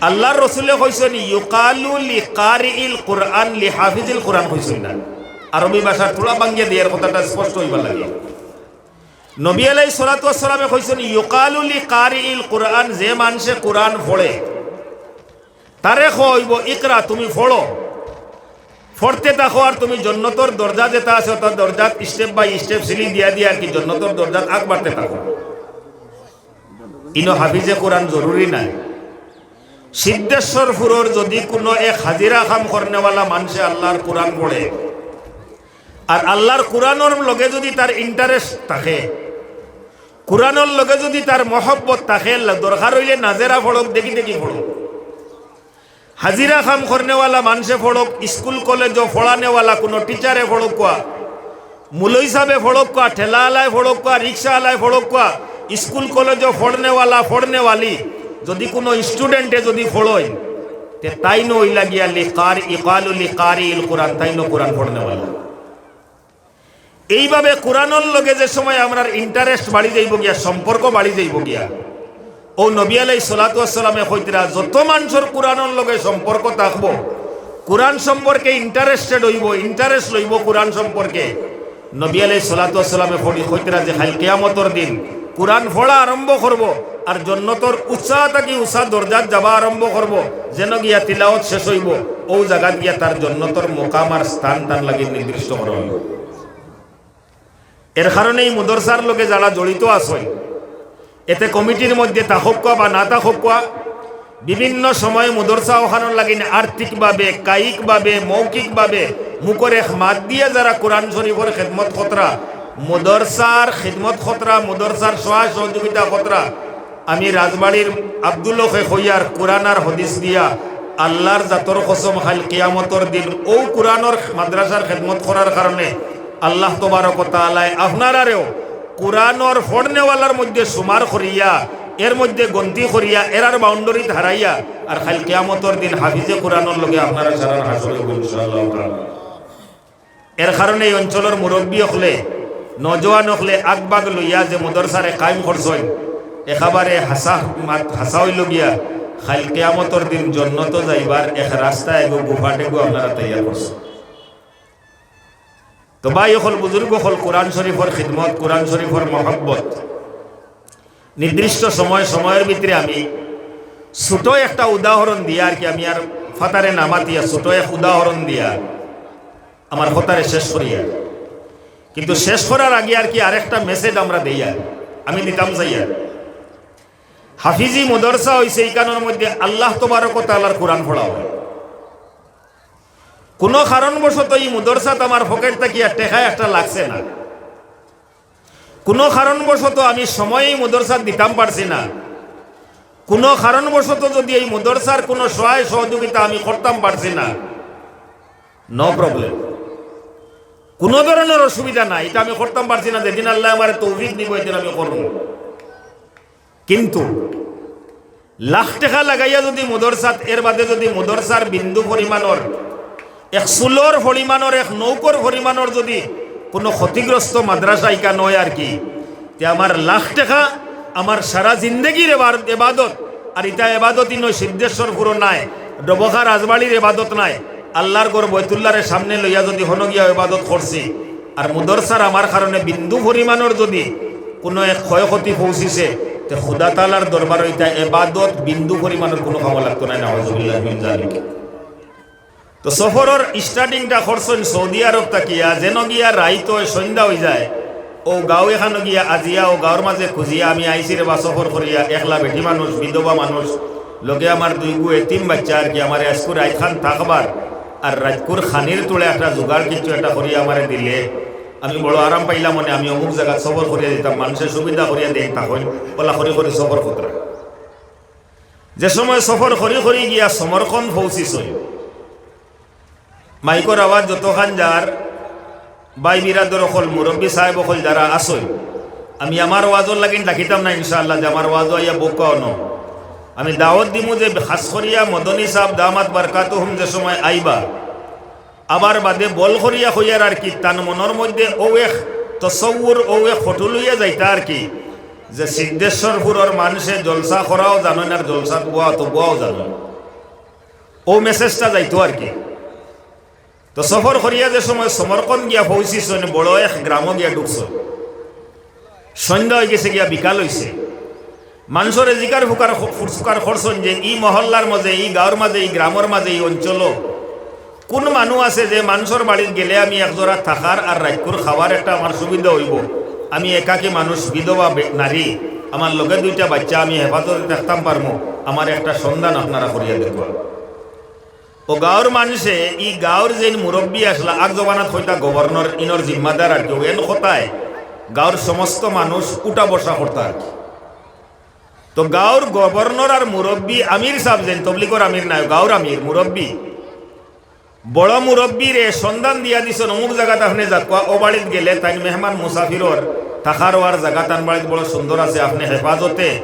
আল্লার রসুলে কইছইন, "ইউকালু লি কারিইল কুরআন, লি হাফিজিল কুরআন" কইছইন না। আরবি ভাষার থুড়া ভাঙ্গিয়া দিয়ার কথাটা স্পষ্ট অইবার লাগি। নবী আলাইহিস সালাতু ওয়াস সালামে কইছইন, "ইউকালু লি কারিইল কুরআন", যে মানষে কুরআন পড়ে, তারে কওয়া অইবো, "ইকরা, তুমি পড়ো, পড়তে থাকো, আর তুমি জন্নতর দরজা যেটা আছে, অটার দরজাত step by step সিঁড়ি দিয়া দিয়া আর কি জন্নতর দরজাত আগ বাড়তে থাকো।" ইনো হাফিজে কুরআন জরুরি নায়। সিদ্ধেশ্বরপুরর যুদি কুনু এক হাজিরা কাম করনেওয়ালা মানষে আল্লার কুরআন পড়ে, আর আল্লার কুরআনর লগে যুদি তার interest থাকে, কুরআনর লগে যুদি তার মহব্বত থাকে, দরকার অইলে নাজেরা পড়উক, দেখি দেখি পড়উক। হাজিরা কাম করনেওয়ালা মানষে পড়উক, স্কুল কলেজো পড়ানেওয়ালা কুনু টিচারে পড়উক্কা, মুলই সাবে পড়উক্কা, ঠেলাআলায় পড়উক্কা, রিক্সাআলায় পড়উক্কা, স্কুল কলেজো পড়নেওয়ালা, পড়নেওয়ালি, যুদি কুনু student-এ যুদি পড়ইন, তে তাইনও অইলা গিয়া লি কারি, ইকালু লি কারিইল কুরআন, তাইনও কুরআন পড়নেওয়ালা। এইভাবে কুরআনর লগে যে সময় আমরার interest বাড়ি যাইবো গিয়া, সম্পর্ক বাড়ি যাইবো গিয়া, অউ নবী আলাইহিস সালাতু ওয়াস সালামে কইতরা, যত মানষর কুরআনর লগে সম্পর্ক থাকবো, কুরআন সম্পর্কে interested অইবো, interest লইবো কুরআন সম্পর্কে, নবী আলাইহিস সালাতু ওয়াস সালামে পড়ি কইতরা যে কাইল কিয়ামতর দিন কুরআন পড়া আরম্ভ করবো, আর জন্নতর উচা থাকি উচা দরজাত যাবা আরম্ভ করবো, যেন গিয়া তিলাওয়াত শেষ অইবো, অউ জাগাত গিয়া তার জন্নতর মুকাম আর স্থান তান লাগি নির্দিষ্ট করা অইবো। এর কারণে ই মুদরসার লগে যারা জড়িত আছইন, এতে কমিটির মধ্যে থাকউক্কা বা না থাকউক্কা, বিভিন্ন সময়ে মুদরসা অখানর লাগিন আর্থিকভাবে, কায়িকভাবে, মৌখিকভাবে, মুখর এক মাত দিয়া যারা কুরআন শরিফর খেদমত করতরা, মুদরসার খেদমত করতরা, মুদরসার সহায় সহযোগিতা করতরা, আমি রাজবাড়ির আব্দুল হকে কইয়ার কুরআন আর হাদিস দিয়া আল্লার জাতর কসম, কাইল কিয়ামতর দিন অউ কুরআনর মাদ্রাসার খেদমত করার কারণে আল্লাহ তবারক ওয়া তাআলায় আপনারারেও কুরআনর পড়নেওয়ালার মধ্যে শুমার করিয়া, এর মধ্যে গন্তি করিয়া, এরার boundary-ত হারাইয়া, আর কাইল কিয়ামতর দিন হাফিজে কুরআনর লগে আপনারা সারার হাসর অইবো ইনশাআল্লাহ তাআলা। এর কারণে এই অঞ্চলর মুরব্বি অকলে, নওজোয়ান অকলে আগভাগ লইয়া যে মুদরসারে কায়েম করছইন, একেবারে হাছা মাত, হাছা অইলো গিয়া, কাইল কিয়ামতর দিন জন্নতো যাইবার এক রাস্তা এগু, গুফাটেগু আপনারা তৈয়ার করছইন। তো ভাই অকল, বুজুর্গ অকল, কুরআন শরিফর খিদমত, কুরআন শরিফর মহব্বত, নির্দিষ্ট সময়, সময়র ভিতরে আমি ছোট একটা উদাহরণ দিয়া আর কি, আমি আর ফাতারে না মাতিয়া ছোট এক উদাহরণ দিয়া আমার কথারে শেষ করিয়ার। কিন্তু শেষ করার আগে আর কি আরেকটা message আমরা দেইয়ার, আমি দিতাম চাইয়ার। হাফিজি মুদরসা অইছে, ইখানর মধ্যে আল্লাহ তবারক ওয়া তাআলার কুরআন পড়া অয়। কুনু কারণবশত ই মুদরসাত আমার পকেট থাকিয়া টেকা একটা লাগছে না, কুনু কারণবশত আমি সময় ই মুদরসাত দিতাম পারছি না, কুনু কারণবশত যুদি এই মুদরসার কুনু সহায় সহযোগিতা আমি করতাম পারছি না, no problem, কুনু ধরনর অসুবিধা নাই। ইটা আমি করতাম পারছি না, যেদিন আল্লায় আমারে তৌফিক দিবো, এদিন আমি করমু। কিন্তু লাখ টেকা লাগাইয়া যুদি মুদরসাত, এর বাদে যুদি মুদরসার বিন্দু পরিমাণর, এক চুলর পরিমাণর, এক নৌকর পরিমাণর যুদি কুনু ক্ষতিগ্রস্ত মাদ্রাসা ইখান অয় আর কি, তে আমার লাখ টেকা, আমার সারা জিন্দেগির এবার এবাদত, আর ইতা এবাদতই নয়, সিদ্ধেশ্বর পুরো নায়, ডবকা রাজবাড়ির এবাদত নায়, আল্লার ঘর বয়তুল্লারে সামনে লইয়া যুদি হনো গিয়া এবাদত করছি, আর মুদরসার আমার কারণে বিন্দু পরিমাণর যুদি কুনু এক ক্ষয়ক্ষতি পৌঁছিছে, তে খুদা তাআলার দরবারো ইতা এবাদত বিন্দু পরিমাণর কুনু কামো লাগতো নায়, নাউজুবিল্লাহি মিন যালিক। তো সফরর starting টা করছইন সৌদি আরব থাকিয়া, যেন গিয়া রাইত অয়, সন্ধ্যা অইযায়, অউ গাঁও এখানো গিয়া আজিয়া, অউ গাঁওর মাঝে খুঁজিয়া আমি আইছি রেবা সফর করিয়া, একলা বেটি মানুষ, বিধবা মানুষ, লগে আমার দুইগু এতিম বাইচ্চা আর কি, আমারে আইজকুর রাইতখান থাকবার, আর রাইতকুর খানির তুলে একটা জোগাড় কিচ্ছু একটা করিয়া আমারে দিলে, আমি বড় আরাম পাইলাম, মানে আমি অমুক জাগাত সফর করিয়া দিতাম, মানষে সুবিধা করিয়া দেইন, তখন অলা করি করি সফর করতাম। যে সময় সফর করি করি গিয়া সমরকন্দ পৌঁছিছইন, মাইকর আওয়াজ যতখান যার, ভাই বিরাদর অকল, মুরব্বি সাহেব অকল যারা আছইন, আমি আমার ওয়াজর লাগিন ডাকিতাম না ইনশাআল্লাহ, যে আমার ওয়াজো আইয়া বউক্কা অনো। আমি দাওয়াত দিমু যে খাস করিয়া মদনী সাহেব দামাত বারকাতুহুম যে সময় আইবা, আবার বাদে বল করিয়া কইয়ার আর কি, তান মনর মধ্যে অউ এক তসব্বুর, অউ এক ফটো লইয়া যাইতা আর কি, যে সিদ্ধেশ্বর পুরর মানষে জলসা করাও জানইন আর জলসাত বওয়া তো বওয়াও জানইন। অউ message টা যাইতো আর কি। তো সফর করিয়া যে সময় সমরকন্দ গিয়া পৌঁছিছইন, বড় এক গ্রামো গিয়া ঢুকছইন। সন্ধ্যা অইগেছে গিয়া, বিকাল অইছে। মানষরে জিকার ফুকার, ফুরসুকার করছইন যে ই মহল্লার মাঝে, ই গাঁওর মাঝে, ই গ্রামর মাঝে, ই অঞ্চলো কুন মানুষ আছে যে মানষর বাড়িত গেলে আমি একজোড়া থাকার আর রাইতকুর খাওয়ার একটা আমার সুবিধা অইবো। আমি একাকী মানুষ, বিধবা বে-, নারী, আমার লগে দুইটা বাইচ্চা, আমি হেফাজতে থাকতাম পারমু, আমার একটা সন্ধান আপনারা করিয়া দেখবা। অউ গাঁওর মানষে, ই গাঁওর যেইন মুরব্বি আছলা, আগ জমানাত কইতা গভর্নর, ইনর জিম্মাদার আর কি, অউ এন কথায় গাঁওর সমস্ত মানুষ উঠা বসা করতা আর কি। তো গাঁওর গভর্নর আর মুরব্বি, আমির সাব যেইন, তবলিগর আমির নায়, গাঁওর আমির, মুরব্বি, বড় মুরব্বিরে সন্ধান দিয়া দিছইন, অমুক জাগাত আপনে যাউক্কা, অউ বাড়িত গেলে তাইন মেহমান মুসাফিরর থাকার অওয়ার জাগা তান বাড়িত বড় সুন্দর আছে, আপনে হেফাজতে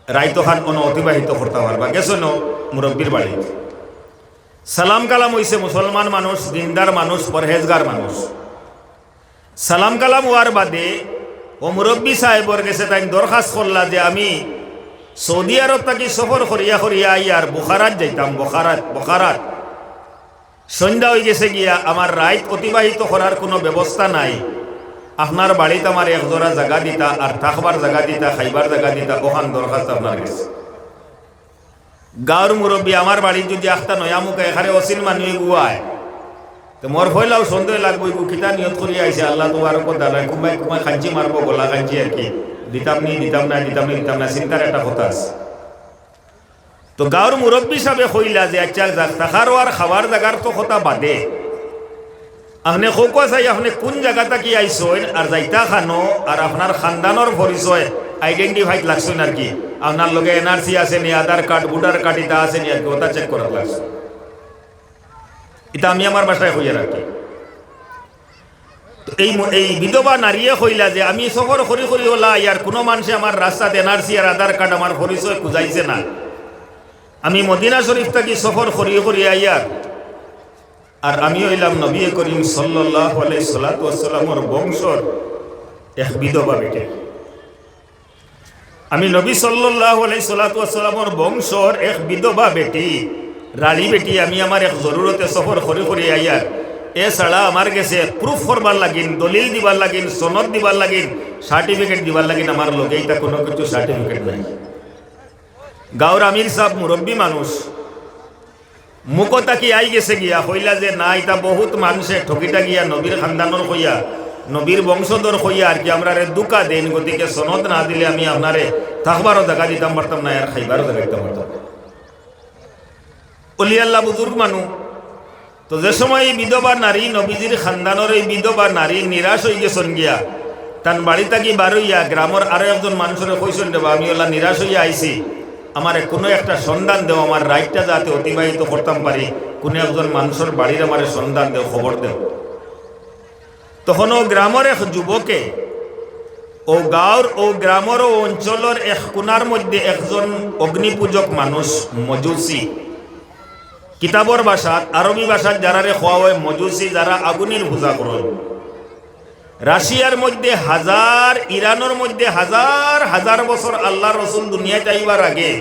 রাইতখান অনো অতিবাহিত করতা পারবা। গেছইন অউ মুরব্বির বাড়িত। সালাম কালাম অইছে, মুসলমান মানুষ, দিনদার মানুষ, পরহেজগার মানুষ। সালাম কালাম অওয়ার বাদে অউ মুরব্বি সাহেবর গেছে তাইন দরখাস্ত করলা যে আমি সৌদি আরব থাকি সফর করিয়া করিয়া আইয়ার বুখারাত যাইতাম, বুখারাত, বুখারাত। সন্ধ্যা অইগেছে গিয়া, আমার রাইত অতিবাহিত করার কুনু ব্যবস্থা নাই। আপনার বাড়িত আমারে একজোড়া জাগা দিতা, আর থাকবার জাগা দিতা, খাইবার জাগা দিতা, অখান দরখাস্ত আপনার গেছে। গাঁওর মুরব্বি, আমার বাড়িত যুদি আখতা নয়া মুখা এখানে অচিন মানুষ এগু আয়, তে মোর পয়লাউ সন্দেহ লাগবো, এগু কিতা নিয়ত করিয়া আইছে, আল্লাহ তো আরো কথা নাই, কুমাই কুমাই খাঞ্চি মারবো, গলা খাঞ্চি আর কি, দিতাম নি, দিতাম না, দিতাম নি, দিতাম না, চিন্তার একটা কথা আছে। তো গাঁওর মুরব্বি সাবে কইলা যে, "আচ্ছা, যাক, থাকার আর খাওয়ার জাগার তো কথা বাদে, আপনে কউক্কা চাই, আপনে কুন জাগা থাকি আইছইন, আর যাইতা কানো, আর আপনার খানদানর পরিচয় identify লাগছইন আর কি, আপনার লগে এনআরসি আছে নি, আধার কার্ড, ভোটার কার্ড ইতা আছে নি আর কি, অতা চেক করাত লাগছইন।" ইতা আমি আমার ভাষায় কইয়ার আর কি। তো এই ম-, এই বিধবা নারীয়ে কইলা যে, "আমি সফর করি করি অলা আইয়ার, কুনু মানষে আমার রাস্তাত এনআরসি আর আধার কার্ড, আমার পরিচয় খুজাইছে না। আমি মদিনা শরীফ থাকি সফর করি করি আইয়ার, আর আমি অইলাম নবী করিম সাল্লাল্লাহু আলাইহি সাল্লাতু ওয়াসসালামর বংশর এক বিধবা বেটি।" আমি নবী সাল্লাল্লাহু আলাইহি সাল্লাতু ওয়াসসালামর বংশর এক বিধবা বেটি, রাড়ি বেটি, আমি আমার এক জরুরতে সফর করি করি আইয়ার। এছাড়া আমার গেছে প্রুফ করবার লাগিন, দলিল দিবার লাগিন, সনদ দিবার লাগিন, সার্টিফিকেট দিবার লাগিন আমার লগে ইতা কুনু কিছু সার্টিফিকেট নাই। গাঁওর আমির সাব মুরব্বি মানুষ, মুখো থাকি আইগেছে গিয়া, কইলা যে, "না, ইতা বহুত মানষে ঠগি ঠাগিয়া নবীর খানদানর কইয়া, নবীর বংশধর কইয়া আর কি আমরারে ধুকা দেইন, গতিকে সনদ না দিলে আমি আপনারে থাকবারও জাগা দিতাম পারতাম না, আর খাইবারও জাগা দিতাম পারতাম না।" অলি আল্লাহ বুজুর্গ মানুষ। তো যে সময় এই বিধবা নারী, নবীজির খানদানর এই বিধবা নারী নিরাশ অইগেছইন গিয়া, তান বাড়ি থাকি বার অইয়া গ্রামর আরো একজন মানষরে কইছইন, "রেবা, আমি অলা নিরাশ অইয়া আইছি, আমারে কুনু একটা সন্ধান দেও, আমার রাইতটা যাতে অতিবাহিত করতাম পারি, কুনু একজন মানষর বাড়ির আমারে সন্ধান দেও, খবর দেও।" তখন অউ গ্রামর এক যুবকে অউ গাঁওর, অউ গ্রামর, অউ অঞ্চলর এক কুনার মধ্যে একজন অগ্নিপূজক মানুষ, মজুসি। কিতাবর ভাষাত, আরবি ভাষাত যারারে কওয়া অয় মজুসি, যারা আগুনির পূজা করইন। রাশিয়ার মধ্যে হাজার, ইরানর মধ্যে হাজার হাজার বছর আল্লার রসুল দুনিয়াত আইবার আগে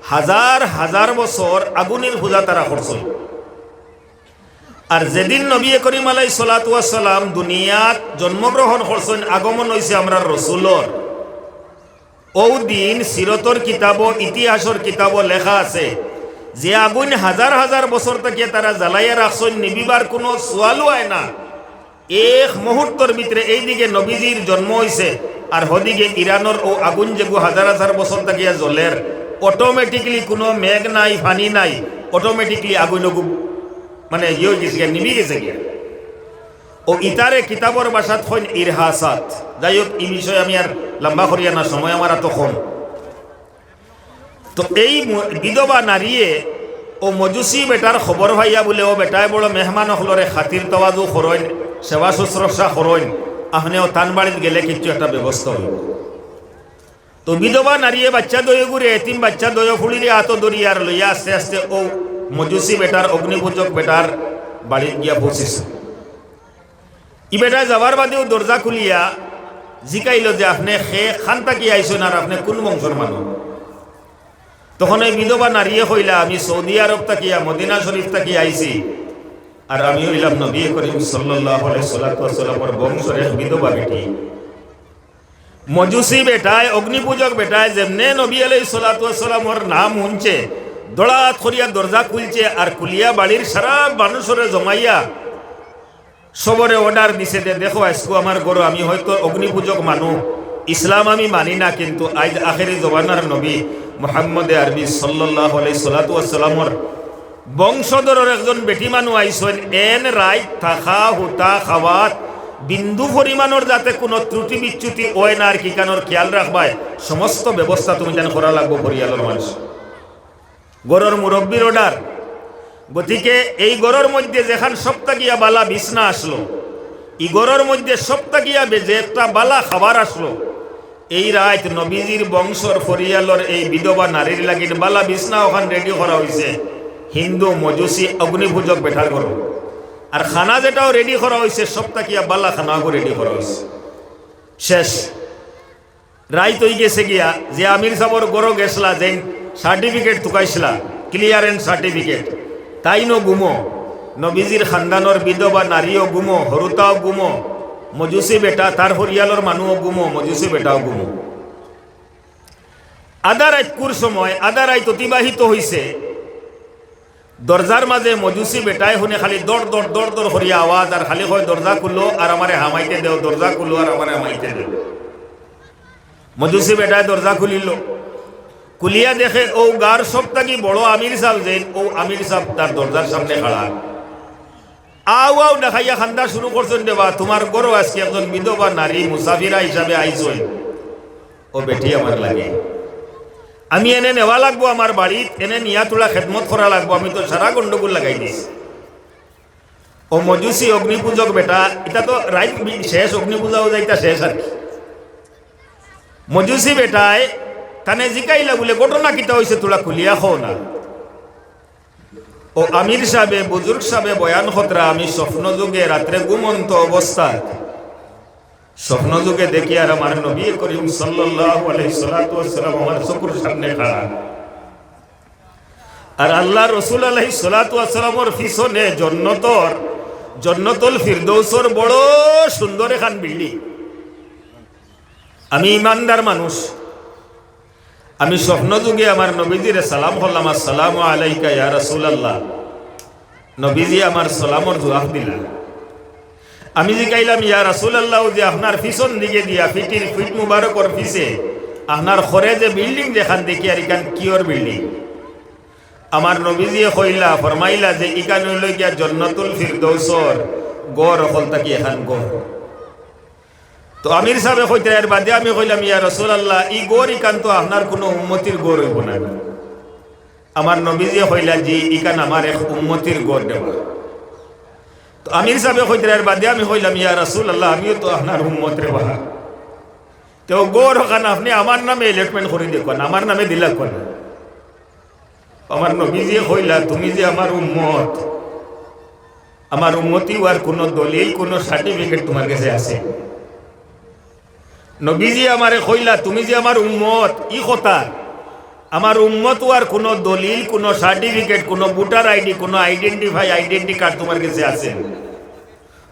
হাজার হাজার বছর আগুনির পূজা তারা করছইন। আর যেদিন নবী করিম আলাইহিস সালাতু ওয়াস সালাম দুনিয়াত জন্মগ্রহণ করছইন, আগমন অইছে আমরার রসুলর, অউ দিন সিরতর কিতাবো, ইতিহাসর কিতাবো লেখা আছে যে আগুইন হাজার হাজার বছর থাকিয়া তারা জ্বালাইয়া রাখছইন, নিবিবার কুনু সুয়ালও আয় না। এক মুহূর্তর ভিতরে এইদিকে নবীজির জন্ম অইছে, আর হদিকে ইরানর অউ আগুইন যেগু হাজার হাজার বছর থাকিয়া জ্বলের, automatically কুনু মেঘ নাই, পানি নাই, automatically আগুইন অগু মানে ইয়ে অইগেছে গিয়া, নিবি গেছে গিয়া। অউ ইতারে কিতাবর ভাষাত কইন ইরহাসাত। যাই হোক, ই বিষয়ে আমি আর লম্বা করিয়ার না, সময় আমার আতো কম। তো এই ম-, বিধবা নারীয়ে অউ মজুসি বেটার খবর পাইয়া বুলে, অউ বেটায় বড় মেহমান অকলরে খাতির তওয়াজু করইন, সেবা শুশ্রূষা করইন, আপনে অউ তান বাড়িত গেলে কিচ্ছু একটা ব্যবস্থা অইবো। তো বিধবা নারীয়ে বাচ্চা দুইওগুরে, এতিম বাচ্চা দুইও ফুড়িরে আতো ধরিয়া আর লইয়া আস্তে আস্তে অউ মজুসি বেটার, অগ্নিপূজক বেটার বাড়িত গিয়া পৌঁছিছে। ই বেটায় যাবার বাদেউ দরজা খুলিয়া জিকাইলো যে, "আপনে কে, কান থাকি আইছইন আর আপনে কুন বংশর মানুষ?" তখন অউ বিধবা নারীয়ে কইলা, "আমি সৌদি আরব থাকিয়া, মদিনা শরীফ থাকি আইছি, আর আমি অইলাম নবী করিম সাল্লাল্লাহু আলাইহি সাল্লাতু ওয়াস সালামর বংশর এক বিধবা বেটি।" মজুসি বেটায়, অগ্নিপূজক বেটায় যেমনে নবী আলাইহিস সালাতু ওয়াস সালামর নাম হুনছে, দড়াত করিয়া দরজা খুলছে, আর খুলিয়া বাড়ির সারা মানুষরে জমাইয়া সবরে order দিছে যে, "দেখো, আইজকু আমার ঘরো আমি হয়তো অগ্নিপূজক মানু, ইসলাম আমি মানি না, কিন্তু আইজ আখেরি জমানার নবী মুহাম্মদে আরবি সাল্লাল্লাহু আলাইহি সাল্লাতু ওয়াস সালামর বংশধরর একজন বেটি মানু আইছইন, এন রাইত থাকা, হুতা, খাওয়াত বিন্দু পরিমাণর যাতে কুনু ত্রুটি বিচ্যুতি অয় না, আর কিখানর খিয়াল রাখবায়, সমস্ত ব্যবস্থা তুমি যেন করা লাগবো পরিয়ালর মানুষ।" ঘরর মুরব্বির order। গতিকে এই ঘরর মধ্যে যেখান সব থাকিয়া বালা বিছনা আসলো, ই ঘরর মধ্যে সব থাকিয়া বে-, যে একটা বালা খাবার আসলো, এই রাইত নবীজির বংশর পরিয়ালর এই বিধবা নারীর লাগিন বালা বিছনা অখান ready করা অইছে হিন্দু মজুসি অগ্নিপূজক বেটার ঘরো। আর খানা যেটাও ready করা অইছে, সব থাকিয়া বালা খানাও ready করা অইছে। শেষ। রাইত অইগেছে গিয়া, যে আমির সাবর ঘরো গেছলা, যেইন certificate তুকাইছলা, clearance certificate, তাইনও ঘুমো, নবীজির খান্দানর বিধবা নারীও ঘুমো, হুরুতাও ঘুমো, মজুসি বেটা, তার পরিয়ালর মানুও ঘুমো, মজুসি বেটাও ঘুমো। আধা রাইতকুর সময়, আধা রাইত অতিবাহিত অইছে। দরজার মাঝে মজুসি বেটায় হুনে খালি দড় দড় দড় দড় করিয়া আওয়াজ, আর খালি কয়, "দরজা খুলো আর আমারে হামাইতে দেও, দরজা খুলো আর আমারে হামাইতে দেও।" মজুসি বেটায় দরজা খুলিলো, খুলিয়া দেখে অউ গাঁওর সব থাকি বড় আমির সাব যেইন, অউ আমির সাব তার দরজার সামনে খাড়া। আউ আউ দেখাইয়া কান্দা শুরু করছইন, "রে বা, তুমার ঘরো আইজকে একজন বিধবা নারী মুসাফিরা হিসাবে আইছইন, অউ বেটি আমার লাগে। আমি এনে নেওয়া লাগবো আমার বাড়িত, এনে নিয়া থুড়া খেদমত করা লাগবো, আমি তো সারা গন্ডগোল লাগাই দিছি।" অউ মজুসি অগ্নিপূজক বেটা, ইটা তো রাইত বি-, শেষ, অগ্নিপূজাও যাইতা শেষ আর কি। মজুসি বেটায় তানে জিকাইলা বুলে, "ঘটনা কিতা অইছে, থুড়া খুলিয়া কও না।" অউ আমির সাবে, বুজুর্গ সাবে বয়ান করতরা, "আমি স্বপ্ন যুগে রাত্রে ঘুমন্ত অবস্থাত স্বপ্ন যুগে দেখিয়ার আমার নবী করিম সাল্লাল্লাহু আলাইহি সাল্লাতু ওয়াস সালাম আমার চকুর সামনে খাড়া। আর আল্লার রসুল আলাইহিস সালাতু ওয়াস সালামর পিছনে জন্নতর, জন্নতুল ফিরদৌসর বড় সুন্দর এখান building।" আমি ইমানদার মানুষ, আমি স্বপ্ন যুগে আমার নবীজিরে সালাম করলাম, "আসসালামু আলাইকা ইয়া রাসূলুল্লাহ।" নবীজি আমার সালামর জুয়াব দিলা। আমি জিকাইলাম, "ইয়া রাসূলুল্লাহ, অউ যে আপনার পিছন দিকে দিয়া, পিঠির, পিঠ মুবারকর পিছে, আপনার খরে যে building যেখান দেখিয়ার, ইখান কিওর building?" আমার নবীজিয়ে কইলা, ফরমাইলা যে, "ইখান অইলো গিয়া জন্নতুল ফিরদৌসর ঘর, অকল থাকি এখান ঘর।" তো আমির সাবে কইতরা, এর বাদে আমি কইলাম, "ইয়া রাসূলুল্লাহ, ই ঘর ইখান তো আপনার কুনু উম্মতির ঘর অইবো না।" আমার নবীজিয়ে কইলা, "জি, ইখান আমার এক উম্মতির ঘর রে বা।" তো আমির সাবে কইতরা, এর বাদে আমি কইলাম, "ইয়া রাসূলুল্লাহ, আমিও তো আপনার উম্মত রে বা।" তেউ ঘর অখান আপনে আমার নামে allotment করি দেউক্কা না, আমার নামে দিলাউক্কা না। আমার নবীজিয়ে কইলা, "তুমি যে আমার উম্মত, আমার উম্মতি অওয়ার কুনু দলিল, কুনু certificate তুমার গেছে আছে?" নবীজিয়ে আমারে কইলা, "তুমি যে আমার উম্মত, ই কথা, আমার উম্মত অওয়ার কুনু দলিল, কুনু certificate, কুনু voter ID, কুনু identify, identity card তুমার গেছে আছে?"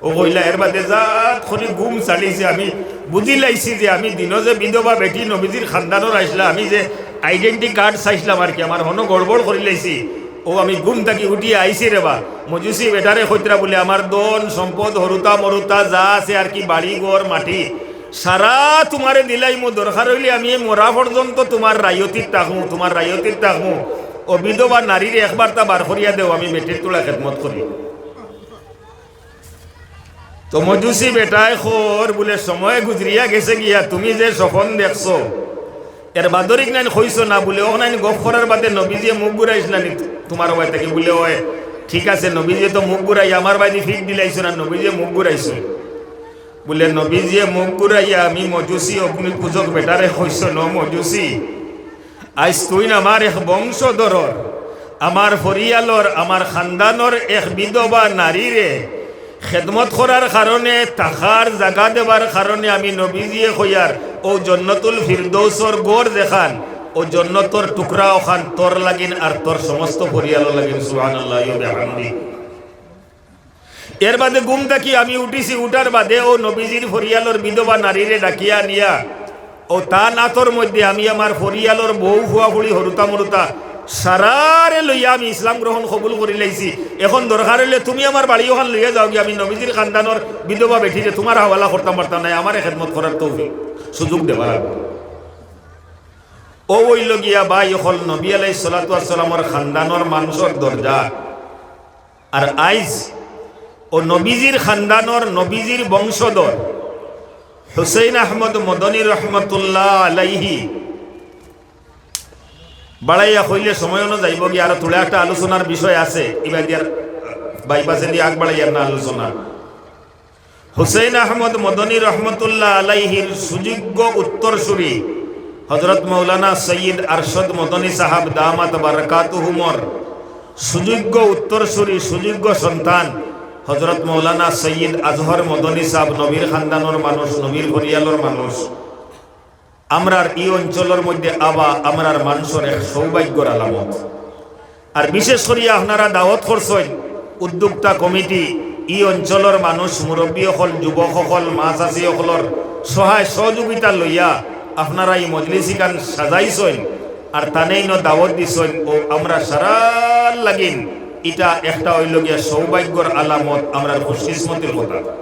অউ কইলা, এর বাদে জাত করি ঘুম ছাড়িছে। আমি বুঝিলাইছি যে আমি দিনো যে বিধবা বেটি নবীজির খান্দানর আইছলা, আমি যে identity card চাইছলাম আর কি, আমার হনো গড়বড় করিলাইছি। অউ আমি ঘুম থাকি উঠিয়া আইছি রেবা। মজুসি বেটারে কইতরা বুলে, "আমার ধন সম্পদ, হুরুতা মরুতা যা আছে আর কি, বাড়ি ঘর মাটি, সারা তুমারে দিলাইমু। দরকার অইলে আমি এই মরা পর্যন্ত তুমার রায়তিত থাকমু, তুমার রায়তিত থাকমু। অউ বিধবা নারীরে একবারতা বার করিয়া দেও, আমি বেটির তুলা খেদমত করি।" তো মজুসি বেটায় কর বুলে, "সময় গুজরিয়া গেছে গিয়া, তুমি যে স্বপন দেখছো, এর বাদর ইখান কইছো না?" বুলে, "অখান গফ করার বাদে নবীজিয়ে মুখ ঘুরাইছলা নি তুমার বায় থাকি?" বুলে, "অয়।" "ঠিক আছে, নবীজিয়ে তো মুখ ঘুরাইয়া আমার বায়দি পিঠ দিলাইছইন না, নবীজিয়ে মুখ ঘুরাইছইন।" বুলে, "নবীজিয়ে মুখ ঘুরাইয়া আমি মজুসি অগ্নি পূজক বেটারে কইছইন, 'ও মজুসি, আইজ তুইন আমার এক বংশধরর, আমার পরিয়ালর, আমার খান্দানর এক বিধবা নারীরে খেদমত করার কারণে, থাকার জাগা দেবার কারণে আমি নবীজিয়ে কইয়ার অউ জন্নতুল ফিরদৌসর ঘর যেখান, অউ জন্নতর টুকরা অখান তোর লাগিন আর তোর সমস্ত পরিয়ালর লাগিন।'" সুবহানাল্লাহি ওয়া বিহামদি। এর বাদে ঘুম থাকি আমি উঠিছি, উঠার বাদে অউ নবীজির পরিয়ালর বিধবা নারীরে ডাকিয়া আনিয়া অউ তান আতর মধ্যে আমি আমার পরিয়ালর বউ, ফুয়া-ফুড়ি, হুরুতা-মুরুতা সারারে লইয়া আমি ইসলাম গ্রহণ কবুল করিলাইছি। অখন দরকার অইলে তুমি আমার বাড়ি অখান লইয়া যাওগি, আমি নবীজির খান্দানর বিধবা বেটিরে তুমার হাওয়ালা করতাম পারতাম নায়, আমারে খেদমত করার তৌফিক সুযোগ দেওয়া লাগবো। অউ অইলো গিয়া ভাই অকল নবী আলাইহিস সালাতু ওয়াস সালামর খান্দানর মানষর দরজা। আর আইজ অউ নবীজির খান্দানর, নবীজির বংশধর হুসেইন আহমদ মদনী রহমতুল্লাহ আলাইহি, বাড়াইয়া কইলে সময় অনো যাইবোগি, আরো থুড়া একটা আলোচনার বিষয় আছে, ইবায়দি আর বাইপাসেদি আগ বাড়াইয়ার না আলোচনা। হুসেইন আহমদ মদনী রহমতুল্লাহ আলাইহির সুযোগ্য উত্তরসূরি হযরত মাওলানা সৈয়দ আরশদ মদনী সাহাব দামাত বারাকাতুহুমর সুযোগ্য উত্তরসূরি, সুযোগ্য সন্তান হযরত মাওলানা সৈয়দ আজহর মদনী সাহাব নবীর খান্দানর মানুষ, নবীর পরিয়ালর মানুষ। আমরার ই অঞ্চলর মধ্যে আওয়া আমরার মানষর এক সৌভাগ্যর আলামত। আর বিশেষ করিয়া আপনারা দাওয়াত করছইন, উদ্যোক্তা কমিটি, ই অঞ্চলর মানুষ, মুরব্বী অকল, যুবক অকল, মা চাচি অকলর সহায় সহযোগিতা লইয়া আপনারা ই মজলিস ইখান সাজাইছইন, আর তানেইন দাওয়াত দিছইন, অউ আমরা সারার লাগিন ইটা একটা অইলো গিয়া সৌভাগ্যর আলামত, আমরার খুশকিসমতির কথা।